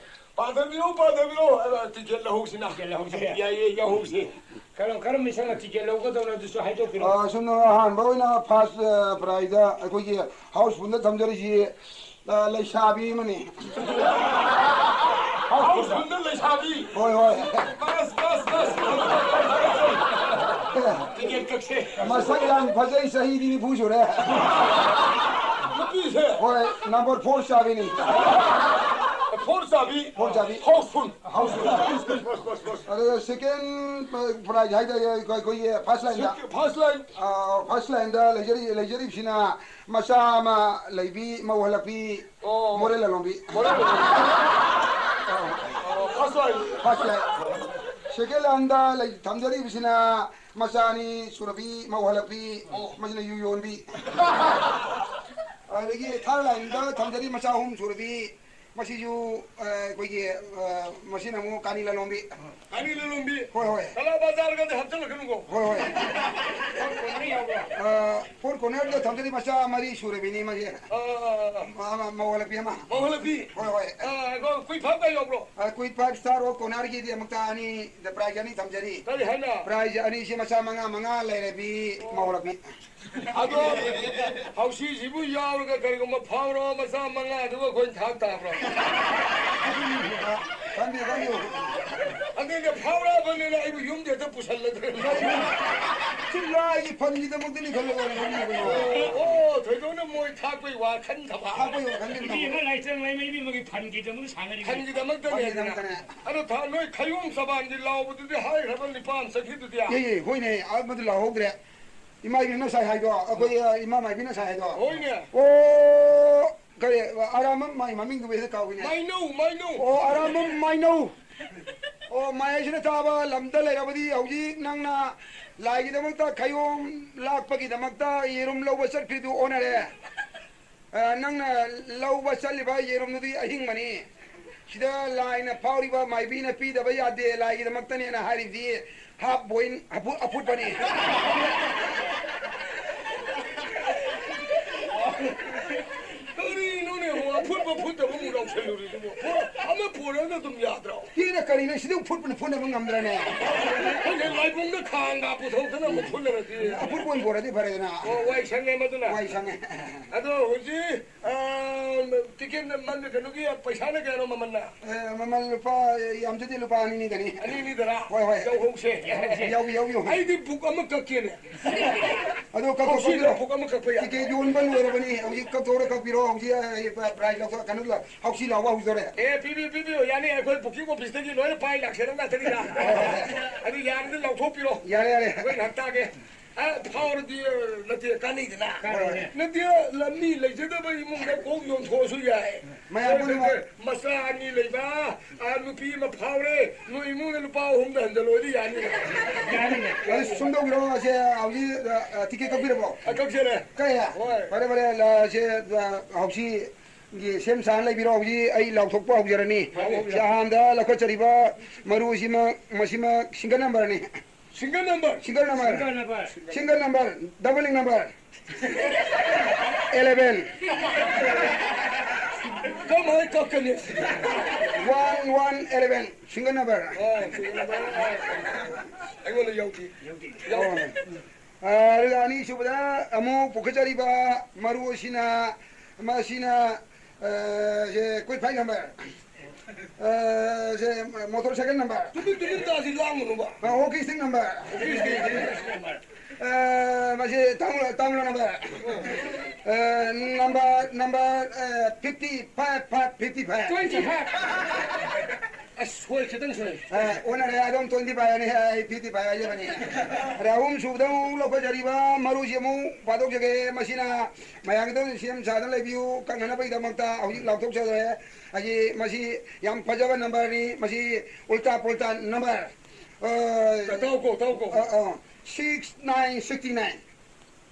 ꯄꯥꯟꯊꯕꯤꯔꯣ, ꯄꯥꯟꯊꯕꯤꯔꯣ, ꯑ, ꯇꯤꯀꯦꯠ ꯂꯧꯍꯧꯁꯤꯅ꯫ ꯇꯤꯀꯦꯠ ꯂꯧꯍꯧꯁꯦ꯫ ꯌꯥꯏꯌꯦ, ꯌꯥꯎꯍꯧꯁꯦ꯫ ꯀꯔꯝ, ꯀꯔꯝꯕ ꯏꯁꯪꯅ ꯇꯤꯀꯦꯠ ꯂꯧꯒꯗꯧꯅꯣ ꯑꯗꯨꯁꯨ ꯍꯥꯏꯗꯣꯛꯄꯤꯔꯣ꯫ ꯑ, ꯁꯨꯝ ꯑꯍꯥꯟꯕ ꯑꯣꯏꯅ ꯐꯥꯔꯁ, ꯑ, ꯄ꯭ꯔꯥꯏꯖꯇ ꯑꯩꯈꯣꯏꯒꯤ ꯍꯥꯎꯁꯐꯨꯜꯗ ꯊꯝꯖꯔꯤꯁꯤ, ꯑ, ꯂꯩꯁꯥꯕꯤ ꯑꯃꯅꯤ꯫ ꯍꯥꯎꯁꯐꯨꯜꯗ ꯂꯩꯁꯥꯕꯤ? ꯍꯣꯏ, ꯍꯣꯏ꯫ Bus, bus, bus. ꯇꯤꯀꯦꯠ ꯀꯛꯁꯦ꯫ ꯃꯁꯛ ꯌꯥꯝ ꯐꯖꯩ, ꯆꯍꯤꯗꯤ ꯅꯤꯐꯨ ꯁꯨꯔꯦ꯫ ꯅꯨꯄꯤꯁꯦ? ꯍꯣꯏ, ꯅꯝꯕꯔ ꯐꯣꯔ ꯆꯥꯕꯤꯅꯤ꯫ ꯐꯣꯔ ꯆꯥꯕꯤ? ꯐꯣꯔ ꯆꯥꯕꯤ꯫ ꯍꯥꯎꯁꯐꯨꯜ꯫ ꯍꯥꯎꯁꯐꯨꯜ꯫ ꯑꯗꯨꯒ ꯁꯦꯀꯦꯟ ꯄ꯭ꯔꯥꯏꯖ ꯍꯥꯏꯇꯥꯔꯦ, ꯑꯩꯈꯣꯏ, ꯑꯩꯈꯣꯏꯒꯤ ꯐꯥꯔꯁ ꯂꯥꯏꯟꯗ꯫ First line. ꯑꯥ, ꯐꯥꯔꯁ ꯂꯥꯏꯟꯗ ꯂꯩꯖꯔꯤ-, ꯂꯩꯖꯔꯤꯕꯁꯤꯅ ꯃꯆꯥ ꯑꯃ ꯂꯩꯕꯤ, ꯃꯧ ꯍꯜꯂꯛꯄꯤ, ꯑꯣ꯫ ꯃꯣꯔꯦ ꯂꯂꯣꯡꯕꯤ꯫ ꯃꯣꯔꯦ ꯂꯂꯣꯡꯕꯤ꯫ ꯑꯣ, first line. First line. Second ꯂꯥꯏꯟꯗ ꯂꯩ-, ꯊꯝꯖꯔꯤꯕꯁꯤꯅ ꯃꯆꯥ ꯑꯅꯤ ꯁꯨꯔꯕꯤ, ꯃꯧ ꯍꯜꯂꯛꯄꯤ, ꯑꯣ꯫ ꯃꯁꯤꯅ ꯌꯨ ꯌꯣꯟꯕꯤ꯫ ꯑꯗꯒꯤ ꯊꯥꯔꯠ ꯂꯥꯏꯟꯗ ꯊꯝꯖꯔꯤ ꯃꯆꯥ ꯑꯍꯨꯝ ꯁꯨꯔꯕꯤ, ꯃꯁꯤꯁꯨ, ꯑ, ꯑꯩꯈꯣꯏꯒꯤ, ꯑ, ꯃꯁꯤꯅ ꯑꯃꯨꯛ ꯀꯥꯅꯤ ꯂꯂꯣꯟꯕꯤ꯫ ꯀꯥꯅꯤ ꯂꯂꯣꯟꯕꯤ? ꯍꯣꯏ, ꯍꯣꯏ꯫ ꯀꯂꯥ ꯕꯖꯥꯔꯒꯗꯤ ꯍꯥꯞꯆꯤꯜꯂꯛꯀꯅꯨꯀꯣ꯫ ꯍꯣꯏ, ꯍꯣꯏ꯫ ꯐꯣꯔ ꯀꯣꯔꯅꯔ ꯌꯥꯎꯕ꯭ꯔꯣ? ꯑ, ꯐꯣꯔ ꯀꯣꯔꯅꯔꯗ ꯊꯝꯖꯔꯤ, ꯃꯆꯥ ꯃꯔꯤ ꯁꯨꯔꯕꯤꯅꯤ ꯃꯁꯦ꯫ ꯑ, ꯑ, ꯑ, ꯑ꯫ ꯃ-, ꯃ-, ꯃꯧ ꯍꯜꯂꯛꯄꯤ ꯑꯃ꯫ ꯃꯧ ꯍꯜꯂꯛꯄꯤ? ꯍꯣꯏ, ꯍꯣꯏ꯫ ꯑ, ꯑ, ꯀꯨꯏ ꯐꯥꯕ ꯀꯥꯏ ꯌꯥꯎꯕ꯭ꯔꯣ? ꯑ, ꯀꯨꯏ ꯐꯥꯏꯚ ꯁ꯭ꯇꯥꯔ ꯑꯣꯐ ꯀꯣꯔꯅꯔꯒꯤꯗꯃꯛꯇ ꯑꯅꯤ, ꯗ ꯄ꯭ꯔꯥꯏꯖ ꯑꯅꯤ ꯊꯝꯖꯔꯤ꯫ ꯀꯔꯤ ꯍꯥꯏꯅ? ꯄ꯭ꯔꯥꯏꯖ ꯑꯅꯤꯁꯤ ꯃꯆꯥ ꯃꯉꯥ, ꯃꯉꯥ ꯂꯩꯔꯕꯤ ꯃꯧ ꯍꯜꯂꯛꯄꯤ꯫ ꯑꯗꯣ ꯍꯧꯁꯤꯁꯤꯕꯨ ꯌꯥꯎꯔꯒ ꯀꯔꯤꯒꯨꯝꯕ ꯐꯥꯎꯔꯣ ꯃꯆꯥ ꯃꯉꯥꯗꯨꯕꯨ ꯑꯩꯈꯣꯏꯅ ꯊꯥꯛ ꯇꯥꯕ꯭ꯔꯣ? ꯈꯪꯗꯦ, ꯈꯪꯗꯦ꯫ ꯑꯗꯨꯅ ꯐꯥꯎꯔꯛꯑꯕꯅꯤꯅ ꯑꯩꯕꯨ ꯌꯨꯝꯗ ꯍꯦꯛꯇ ꯄꯨꯁꯜꯂꯗ꯭ꯔꯦ꯫ ꯁꯤ ꯂꯥꯏꯒꯤ ꯐꯟꯒꯤꯗꯃꯛꯇꯅꯤ ꯈꯜꯂꯒ ꯂꯧꯔꯤꯕꯅꯤ꯫ ꯑꯣ, ꯑꯣ, ꯊꯣꯏꯗꯣꯛꯅ ꯃꯣꯏ ꯊꯥꯛꯄꯩ ꯋꯥ ꯈꯟꯗꯕ꯫ ꯊꯥꯛꯄꯩ ꯋꯥ ꯈꯟꯗꯕ꯫ ꯅꯨꯄꯤ ꯑꯃ ꯂꯥꯏꯁꯪ ꯂꯩꯃ ꯏꯕꯦꯝꯃꯒꯤ ꯐꯟꯒꯤꯗꯃꯛꯇ ꯁꯥꯟꯅꯔꯤꯕꯅꯤ꯫ ꯐꯟꯒꯤꯗꯃꯛꯇꯅꯦ ꯑꯗꯨꯅ꯫ ꯐꯟꯒꯤꯗꯃꯛꯇꯅꯦ꯫ ꯑꯗꯣ ꯊꯥ-, ꯅꯣꯏ ꯈꯌꯣꯝ ꯆꯕꯥꯟꯒꯤ ꯂꯥꯎꯕꯗꯨꯗꯤ ꯍꯥꯏꯈ꯭ꯔꯕ ꯅꯤꯄꯥꯟ ꯆꯠꯈꯤꯗꯨꯗꯤ? ꯑꯦ, ꯑꯦ, ꯍꯣꯏꯅꯦ, ꯑ, ꯃꯗꯨ ꯂꯥꯎꯍꯧꯗ꯭ꯔꯦ꯫ ꯏꯃꯥ ꯏꯕꯦꯝꯅ ꯉꯁꯥꯏ ꯍꯥꯏꯗꯣ, ꯑꯩꯈꯣꯏ, ꯑ, ꯏꯃꯥ ꯃꯥꯏꯕꯤꯅ ꯉꯁꯥꯏ ꯍꯥꯏꯗꯣ꯫ ꯍꯣꯏꯅꯦ꯫ ꯑꯣ, ꯀꯔꯤ, ꯑꯔꯥꯝꯕꯝ ꯃꯥꯏ ꯃꯃꯤꯡꯗꯨꯕꯨ ꯍꯦꯛꯇ ꯀꯥꯎꯏꯅꯦ꯫ ꯃꯥꯏꯅꯧ, ꯃꯥꯏꯅꯧ꯫ ꯑꯣ, ꯑꯔꯥꯝꯕꯝ ꯃꯥꯏꯅꯧ꯫ ꯑꯣ, ꯃꯥꯏ ꯍꯥꯏꯁꯤꯅ ꯇꯥꯕ ꯂꯝꯗ ꯂꯩꯔꯕꯗꯤ ꯍꯧꯖꯤꯛ ꯅꯪꯅ ꯂꯥꯏꯒꯤꯗꯃꯛꯇ ꯈꯌꯣꯝ ꯂꯥꯛꯄꯒꯤꯗꯃꯛꯇ ꯌꯦꯔꯨꯝ ꯂꯧꯕ ꯆꯠꯈ꯭ꯔꯤꯗꯨ ꯑꯣꯟꯅꯔꯦ꯫ ꯑ, ꯅꯪꯅ ꯂꯧꯕ ꯆꯠꯂꯤꯕ ꯌꯦꯔꯨꯝꯗꯨꯗꯤ ꯑꯍꯤꯡꯕꯅꯤ꯫ ꯁꯤꯗ ꯂꯥꯏꯅ ꯐꯥꯎꯔꯤꯕ ꯃꯥꯏꯕꯤꯅ ꯄꯤꯗꯕ ꯌꯥꯗꯦ, ꯂꯥꯏꯒꯤꯗꯃꯛꯇꯅꯦꯅ ꯍꯥꯏꯔꯤꯕꯗꯤ ꯍꯥꯐ ꯕꯣꯏꯜ ꯑꯐꯨ-, ꯑꯐꯨꯠꯄꯅꯤ꯫ ꯀꯔꯤꯅꯣꯅꯦ, ꯑꯃꯨꯛ ꯑꯐꯨꯠꯄ ꯐꯨꯠꯇꯕ ꯑꯃꯨꯛ ꯂꯧꯁꯜꯂꯨꯔꯤꯗꯨꯕꯨ? ꯑꯃ ꯄꯨꯔꯒ ꯑꯗꯨꯝ ꯌꯥꯗ꯭ꯔꯣ? ꯏꯅ ꯀꯔꯤꯅꯣ, ꯁꯤꯗ ꯐꯨꯠꯄꯅ ꯐꯨꯠꯅꯕ ꯉꯝꯗ꯭ꯔꯅꯦ? ꯑꯩꯈꯣꯏꯅ ꯂꯥꯏꯕꯨꯡꯗ ꯈꯥꯡꯒ ꯄꯨꯊꯣꯛꯇꯅ ꯑꯃꯨꯛ ꯐꯨꯠꯂꯔꯗꯤ? ꯑꯐꯨꯠꯄ ꯑꯣꯏꯅ ꯄꯨꯔꯗꯤ ꯐꯔꯦꯗꯅ꯫ ꯑꯣ, ꯋꯥꯏ ꯁꯪꯉꯦ ꯃꯗꯨꯅ꯫ ꯋꯥꯏ ꯁꯪꯉꯦ꯫ ꯑꯗꯣ ꯍꯧꯖꯤꯛ, ꯑ, ꯇꯤꯀꯦꯠ ꯃꯃꯜ ꯀꯩꯅꯣꯒꯤ ꯄꯩꯁꯥꯅ ꯀꯌꯥꯅꯣ ꯃꯃꯜꯅ? ꯑꯦ, ꯃꯃꯜ ꯂꯨꯄꯥ, ꯌꯥꯝꯖꯗꯦ, ꯂꯨꯄꯥ ꯑꯅꯤꯅꯤꯗꯅꯤ꯫ ꯑꯅꯤꯅꯤꯗꯔꯥ? ꯍꯣꯏ, ꯍꯣꯏ꯫ ꯌꯧꯍꯧꯁꯦ꯫ ꯌꯧꯍꯧꯁꯦ, ꯌꯧ, ꯌꯧ, ꯌꯧ꯫ ꯑꯩꯗꯤ ꯕꯨꯛ ꯑꯃ ꯀꯛꯀꯦꯅꯦ꯫ ꯑꯗꯣ ꯀꯛꯊꯣꯛ-, ꯍꯧꯖꯤꯛ ꯀꯛꯄꯤꯔꯣ꯫ ꯕꯨꯛ ꯑꯃ ꯀꯛꯄ ꯌꯥꯏ꯫ ꯇꯤꯀꯦꯠ ꯌꯣꯟꯕ ꯂꯣꯏꯔꯕꯅꯤ꯫ ꯍꯧꯖꯤꯛ ꯀꯛꯊꯣꯛꯑꯣ, ꯀꯛꯄꯤꯔꯣ꯫ ꯍꯧꯖꯤꯛ, ꯑ, ꯄ꯭ꯔꯥꯏꯖ ꯂꯧꯊꯣꯛ-, ꯀꯩꯅꯣ ꯂ-, ꯍꯧꯁꯤ ꯂꯥꯎꯕ ꯍꯧꯗꯣꯔꯦ꯫ ꯑꯦ, ꯄꯤꯕꯤꯌꯨ, ꯄꯤꯕꯤꯌꯨ, ꯌꯥꯅꯤ, ꯑꯩꯈꯣꯏ ꯕꯨꯀꯤꯡ ꯑꯣꯐꯤꯁꯇꯒꯤ ꯂꯣꯏꯅ ꯄꯥꯏ ꯂꯥꯛꯆꯔꯕ ꯉꯥꯛꯇꯅꯤꯗ꯫ ꯍꯣꯏ, ꯍꯣꯏ, ꯍꯣꯏ꯫ ꯑꯗꯨ ꯌꯥꯔꯗꯤ ꯂꯧꯊꯣꯛꯄꯤꯔꯣ꯫ ꯌꯥꯔꯦ, ꯌꯥꯔꯦ꯫ ꯑꯩꯈꯣꯏ ꯉꯥꯏꯍꯥꯛ ꯇꯥꯒꯦ꯫ ꯑ, ꯐꯥꯎꯔꯗꯤ, ꯑ, ꯅꯠꯇꯦ, ꯀꯥꯟꯅꯩꯗꯅ꯫ ꯀꯥꯟꯅꯩꯅꯦ꯫ ꯅꯠꯇꯦ, ꯂꯝꯅꯤ ꯂꯩꯖꯗꯕ ꯏꯃꯨꯡꯗ ꯀꯣꯛ ꯌꯣꯟꯊꯣꯛꯑꯁꯨ ꯌꯥꯏ꯫ ꯃꯌꯥꯝ ꯄꯨꯝꯅꯃꯛ꯫ ꯃꯆꯥ ꯑꯅꯤ ꯂꯩꯕ, ꯑ, ꯅꯨꯄꯤ ꯑꯃ ꯐꯥꯎꯔꯦ, ꯅꯣꯏ ꯏꯃꯨꯡꯗ ꯂꯨꯄꯥ ꯑꯍꯨꯝꯗ ꯍꯟꯖꯜꯂꯣꯗꯤ ꯌꯥꯅꯤ꯫ ꯌꯥꯅꯤꯅꯦ꯫ ꯑꯗꯨ ꯁꯨꯝ ꯇꯧꯕꯤꯔꯣ, ꯑꯁꯦ ꯍꯧꯖꯤꯛ, ꯑ, ꯑ, ꯇꯤꯀꯦꯠ ꯀꯛꯄꯤꯔꯕꯣ? ꯑ, ꯀꯛꯆꯔꯦ꯫ ꯀꯛꯑꯦ? ꯍꯣꯏ꯫ ꯐꯔꯦ, ꯐꯔꯦ, ꯑ, ꯁꯦ, ꯑ, ꯍꯧꯁꯤ ꯒꯤ ꯁꯦꯝ ꯁꯥꯅ ꯂꯩꯕꯤꯔꯣ꯫ ꯍꯧꯖꯤꯛ ꯑꯩ ꯂꯥꯎꯊꯣꯛꯄ ꯍꯧꯖꯔꯅꯤ꯫ ꯁꯤ ꯑꯍꯥꯟꯕꯗ ꯂꯧꯈꯠꯆꯔꯤꯕ ꯃꯔꯨ ꯑꯁꯤꯃꯛ, ꯃꯁꯤꯃꯛ single numberꯅꯤ꯫ Single number꯫ Single number꯫ Single number꯫ Single number꯫ Doubling number꯫ Eleven꯫ ꯀꯃꯥꯏ ꯀꯛꯀꯅꯤ? One one eleven꯫ Single number꯫ ꯑꯣ, single number꯫ ꯑꯩꯉꯣꯟꯗ ꯌꯥꯎꯗꯦ꯫ ꯑꯣ꯫ ꯑ, ꯑꯗꯨꯒ ꯑꯅꯤꯁꯨꯕꯗ ꯑꯃꯨꯛ ꯄꯨꯈꯠꯆꯔꯤꯕ ꯃꯔꯨ ꯑꯁꯤꯅ, ꯃꯁꯤꯅ, ꯑ, ꯁꯦ, ꯀꯨꯟ ꯐꯥꯏꯚ number꯫ ꯑ, ꯁꯦ, motorcycle number꯫ ꯇꯨꯃꯤꯟ, ꯇꯨꯃꯤꯟ ꯇꯥꯁꯤ, ꯂꯥꯡꯒꯅꯨꯕ꯫ ꯑ, hockey stick number꯫ Hockey stick number꯫ ꯑ, ꯃꯁꯤ ꯇꯥꯡꯂ, ꯇꯥꯡꯂ number꯫ ꯑ, number, number, ꯑ, fifty five, five, fifty five꯫ Twenty five꯫ ꯑꯁ, ꯍꯣꯏ, ꯈꯤꯇꯪ ꯁꯣꯏ꯫ ꯑ, ꯑꯣꯟꯅꯔꯦ, ꯑꯗꯨꯝ twenty five ꯅꯤ, ꯑꯩ fifty five ꯍꯥꯏꯖꯕꯅꯤ꯫ ꯑꯗ ꯑꯍꯨꯝ ꯁꯨꯕꯗ ꯑꯃꯨꯛ ꯂꯧꯈꯠꯆꯔꯤꯕ ꯃꯔꯨꯁꯤ ꯑꯃꯨꯛ ꯄꯥꯊꯣꯛꯆꯒꯦ꯫ ꯃꯁꯤꯅ ꯃꯌꯥꯝꯒꯤꯗꯃꯛ ꯁꯦꯝ ꯁꯥꯗꯨꯅ ꯂꯩꯕꯤꯌꯨ, ꯀꯛꯅꯅꯕꯒꯤꯗꯃꯛꯇ ꯍꯧꯖꯤꯛ ꯂꯥꯎꯊꯣꯛꯆꯔꯦ꯫ ꯑꯁꯤ, ꯃꯁꯤ ꯌꯥꯝ ꯐꯖꯕ numberꯅꯤ, ꯃꯁꯤ ꯎꯜꯇꯥ ꯄꯨꯜꯇꯥ number꯫ ꯑ, ꯇꯥꯎꯀꯣ, ꯇꯥꯎꯀꯣ꯫ ꯑ, ꯑ, six nine sixty nine꯫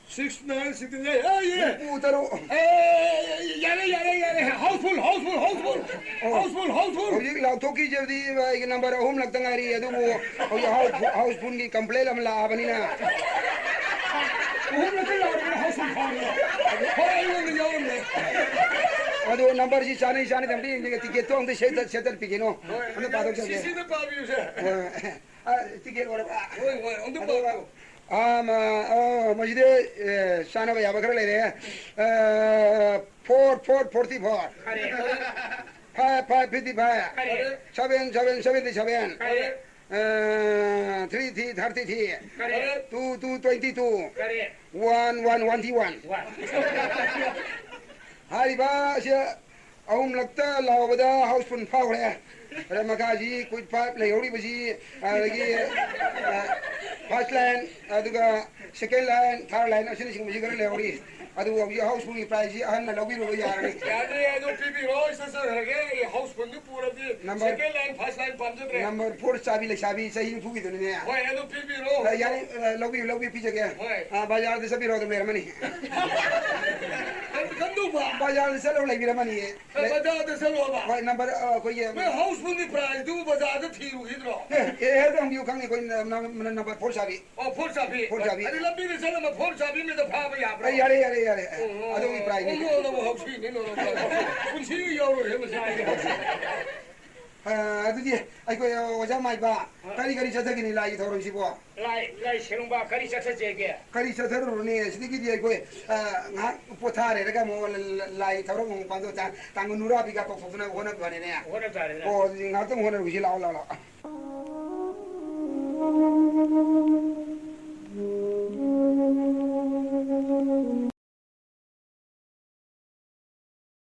Six nine sixty nine꯫ ꯑꯦ, ꯌꯦ꯫ ꯍꯨꯝꯐꯨ ꯇꯔꯨꯛ꯫ ꯑꯦ, ꯌꯥꯔꯦ, ꯌꯥꯔꯦ, ꯌꯥꯔꯦ꯫ Houseful, houseful, houseful꯫ ꯑꯣ꯫ Houseful, houseful꯫ ꯍꯧꯖꯤꯛ ꯂꯥꯎꯊꯣꯛꯈꯤꯁꯦ ꯍꯧꯖꯤꯛ ꯑꯩꯒꯤ number ꯑꯍꯨꯝꯂꯛꯇ ꯉꯥꯏꯔꯤ, ꯑꯗꯨꯕꯨ ꯍꯧꯖꯤꯛ house, housefulꯒꯤ complaint ꯑꯃ ꯂꯥꯛꯑꯕꯅꯤꯅ꯫ ꯑꯍꯨꯝꯂꯛꯇ ꯂꯥꯛꯑꯕꯅꯤꯅ houseful ꯐꯥꯎꯔꯦ꯫ ꯍꯣꯏ, ꯑꯩꯉꯣꯟꯗ ꯌꯥꯎꯔꯝꯃꯦ꯫ ꯑꯗꯣ numberꯁꯤ ꯆꯥꯅꯩ ꯆꯥꯅꯗꯦ ꯑꯝꯇ ꯌꯦꯡꯖꯒꯦ, ticketꯇꯣ ꯑꯝꯇ ꯁꯦꯠꯇ-, ꯁꯦꯠꯇꯠꯄꯤꯒꯦꯅꯣ꯫ ꯍꯣꯏ, ꯑꯝꯇ ꯄꯥꯊꯣꯛꯆꯒꯦ꯫ ꯁꯤꯁꯤꯗ ꯄꯥꯕꯤꯌꯨꯁꯦ꯫ ꯍꯣꯏ꯫ ꯑ, ticket ꯑꯣꯏꯔꯕ? ꯍꯣꯏ, ꯍꯣꯏ, ꯑꯝꯇ ꯑꯗꯨꯒ ꯄꯥꯕꯤꯌꯨ꯫ ꯑꯥ, ꯃ-, ꯑꯣ, ꯃꯁꯤꯗꯤ, ꯑꯦ, ꯆꯥꯅꯕ ꯌꯥꯕ ꯈꯔ ꯂꯩꯔꯦ꯫ ꯑ, four four forty four꯫ ꯐꯔꯦ꯫ Five five fifty five꯫ ꯐꯔꯦ꯫ Seven seven seventy seven꯫ ꯐꯔꯦ꯫ ꯑ, three three thirty three꯫ ꯐꯔꯦ꯫ Two two twenty two꯫ ꯐꯔꯦ꯫ One one one one꯫ ꯋꯥ꯫ ꯍꯥꯏꯔꯤꯕ ꯑꯁꯤ ꯑꯍꯨꯝꯂꯛꯇ ꯂꯥꯎꯕꯗ houseful ꯐꯥꯎꯈ꯭ꯔꯦ꯫ ꯑꯗ ꯃꯈꯥꯁꯤ ꯀꯨꯏꯠ ꯐꯥꯏꯚ ꯂꯩꯍꯧꯔꯤꯕꯁꯤ, ꯑꯗꯒꯤ, ꯑ, first line, ꯑꯗꯨꯒ second line, third line ꯑꯁꯤꯅꯆꯤꯡꯕꯁꯤ ꯈꯔ ꯂꯩꯍꯧꯔꯤ꯫ ꯑꯗꯨ ꯍꯧꯖꯤꯛ ꯍꯥꯎꯁꯐꯨꯜꯒꯤ ꯄ꯭ꯔꯥꯏꯖꯁꯤ ꯑꯍꯟꯅ ꯂꯧꯕꯤꯔꯨꯕ ꯌꯥꯔꯅꯤ꯫ ꯌꯥꯅꯤ, ꯑꯗꯨ ꯄꯤꯕꯤꯔꯣ, ꯑꯩ ꯆꯠꯆꯈ꯭ꯔꯒꯦ꯫ ꯑꯩ ꯍꯥꯎꯁꯐꯨꯜꯗꯨ ꯄꯨꯔꯗꯤ number, second line, first line ꯄꯥꯝꯖꯗ꯭ꯔꯦ꯫ Number four ꯆꯥꯕꯤ ꯂꯩꯁꯥꯕꯤ ꯆꯍꯤ ꯅꯤꯐꯨꯒꯤꯗꯨꯅꯅꯦ꯫ ꯍꯣꯏ, ꯑꯗꯨ ꯄꯤꯕꯤꯔꯣ꯫ ꯑ, ꯌꯥꯅꯤ, ꯑ, ꯂꯧꯕꯤꯌꯨ, ꯂꯧꯕꯤꯌꯨ, ꯄꯤꯖꯒꯦ꯫ ꯍꯣꯏ꯫ ꯑ, ꯕꯖꯥꯔꯗ ꯆꯠꯄꯤꯔꯣ, ꯑꯗꯨꯝ ꯂꯩꯔꯝꯃꯅꯤ꯫ ꯀꯝ-, ꯀꯝꯗꯧꯕ? ꯕꯖꯥꯔꯗ ꯆꯠꯂꯒ ꯂꯩꯕꯤꯔꯝꯃꯅꯤꯌꯦ꯫ ꯕꯖꯥꯔꯗ ꯆꯠꯂꯣꯕ? ꯍꯣꯏ, number, ꯑ, ꯑꯩꯈꯣꯏꯒꯤ ꯅꯣꯏ ꯍꯥꯎꯁꯐꯨꯜꯒꯤ ꯄ꯭ꯔꯥꯏꯖꯇꯨ ꯕꯖꯥꯔꯗ ꯊꯤꯔꯨꯈꯤꯗ꯭ꯔꯣ? ꯑꯦ, ꯑꯦ, ꯑꯗꯨ ꯍꯪꯕꯤꯌꯨ ꯈꯪꯉꯤ, ꯑꯩꯈꯣꯏ ꯅ-, ꯅ-, number four ꯆꯥꯕꯤ꯫ ꯑꯣ, ꯐꯣꯔ ꯆꯥꯕꯤ꯫ ꯐꯣꯔ ꯆꯥꯕꯤ꯫ ꯑꯗꯨ ꯂꯝꯕꯤꯗ ꯆꯠꯂꯒ ꯐꯣꯔ ꯆꯥꯕꯤ ꯃꯤꯗ ꯐꯥꯕ ꯌꯥꯕ꯭ꯔꯣ? ꯑꯦ, ꯌꯥꯔꯦ, ꯌꯥꯔꯦ, ꯌꯥꯔꯦ꯫ ꯑꯣ, ꯑꯗꯨꯒꯤ ꯄ꯭ꯔꯥꯏꯖꯅꯤ꯫ ꯑꯣ, ꯅꯣꯡꯃ ꯍꯥꯎꯁꯤꯅꯤ, ꯅꯣꯡꯃ ꯍꯥꯎꯁꯤ꯫ ꯄꯨꯟꯁꯤꯒꯤ ꯌꯥꯎꯔꯣꯏꯍꯦ ꯃꯁꯤ꯫ ꯑ, ꯑꯗꯨꯗꯤ ꯑꯩꯈꯣꯏ, ꯑ, ꯑꯣꯖꯥ ꯃꯥꯏꯕ, ꯑ꯫ ꯀꯔꯤ ꯀꯔꯤ ꯆꯠꯊꯒꯅꯤ ꯂꯥꯏꯒꯤ ꯊꯧꯔꯝꯁꯤꯕꯣ? ꯂꯥꯏ, ꯂꯥꯏ ꯁꯦꯔꯨꯡꯕ ꯀꯔꯤ ꯆꯠꯊꯁꯦꯒꯦ? ꯀꯔꯤ ꯆꯠꯊꯔꯨꯔꯅꯤ? ꯁꯤꯗꯒꯤꯗꯤ ꯑꯩꯈꯣꯏ, ꯑ, ꯉꯥꯏꯍꯥꯛ ꯄꯣꯊꯥꯔꯦꯔꯒ ꯑꯃꯨꯛ ꯂ-, ꯂ-, ꯂꯥꯏ ꯊꯧꯔꯝ ꯑꯃꯨꯛ ꯄꯥꯡꯊꯣꯛ ꯇꯥ-, ꯇꯥꯡ ꯅꯨꯔꯥꯕꯤꯒ ꯀꯧꯊꯣꯛꯇꯅ ꯍꯣꯠꯅꯕ ꯐꯔꯦꯅꯦ꯫ ꯍꯣꯠꯅ ꯇꯥꯔꯦꯅꯦ꯫ ꯑꯣ, ꯑꯗꯨꯗꯤ ꯉꯥꯏꯍꯥꯛꯇꯪ ꯍꯣꯠꯅꯔꯨꯁꯤ꯫ ꯂꯥꯛꯑꯣ, ꯂꯥꯛꯑꯣ, ꯂꯥꯛꯑꯣ꯫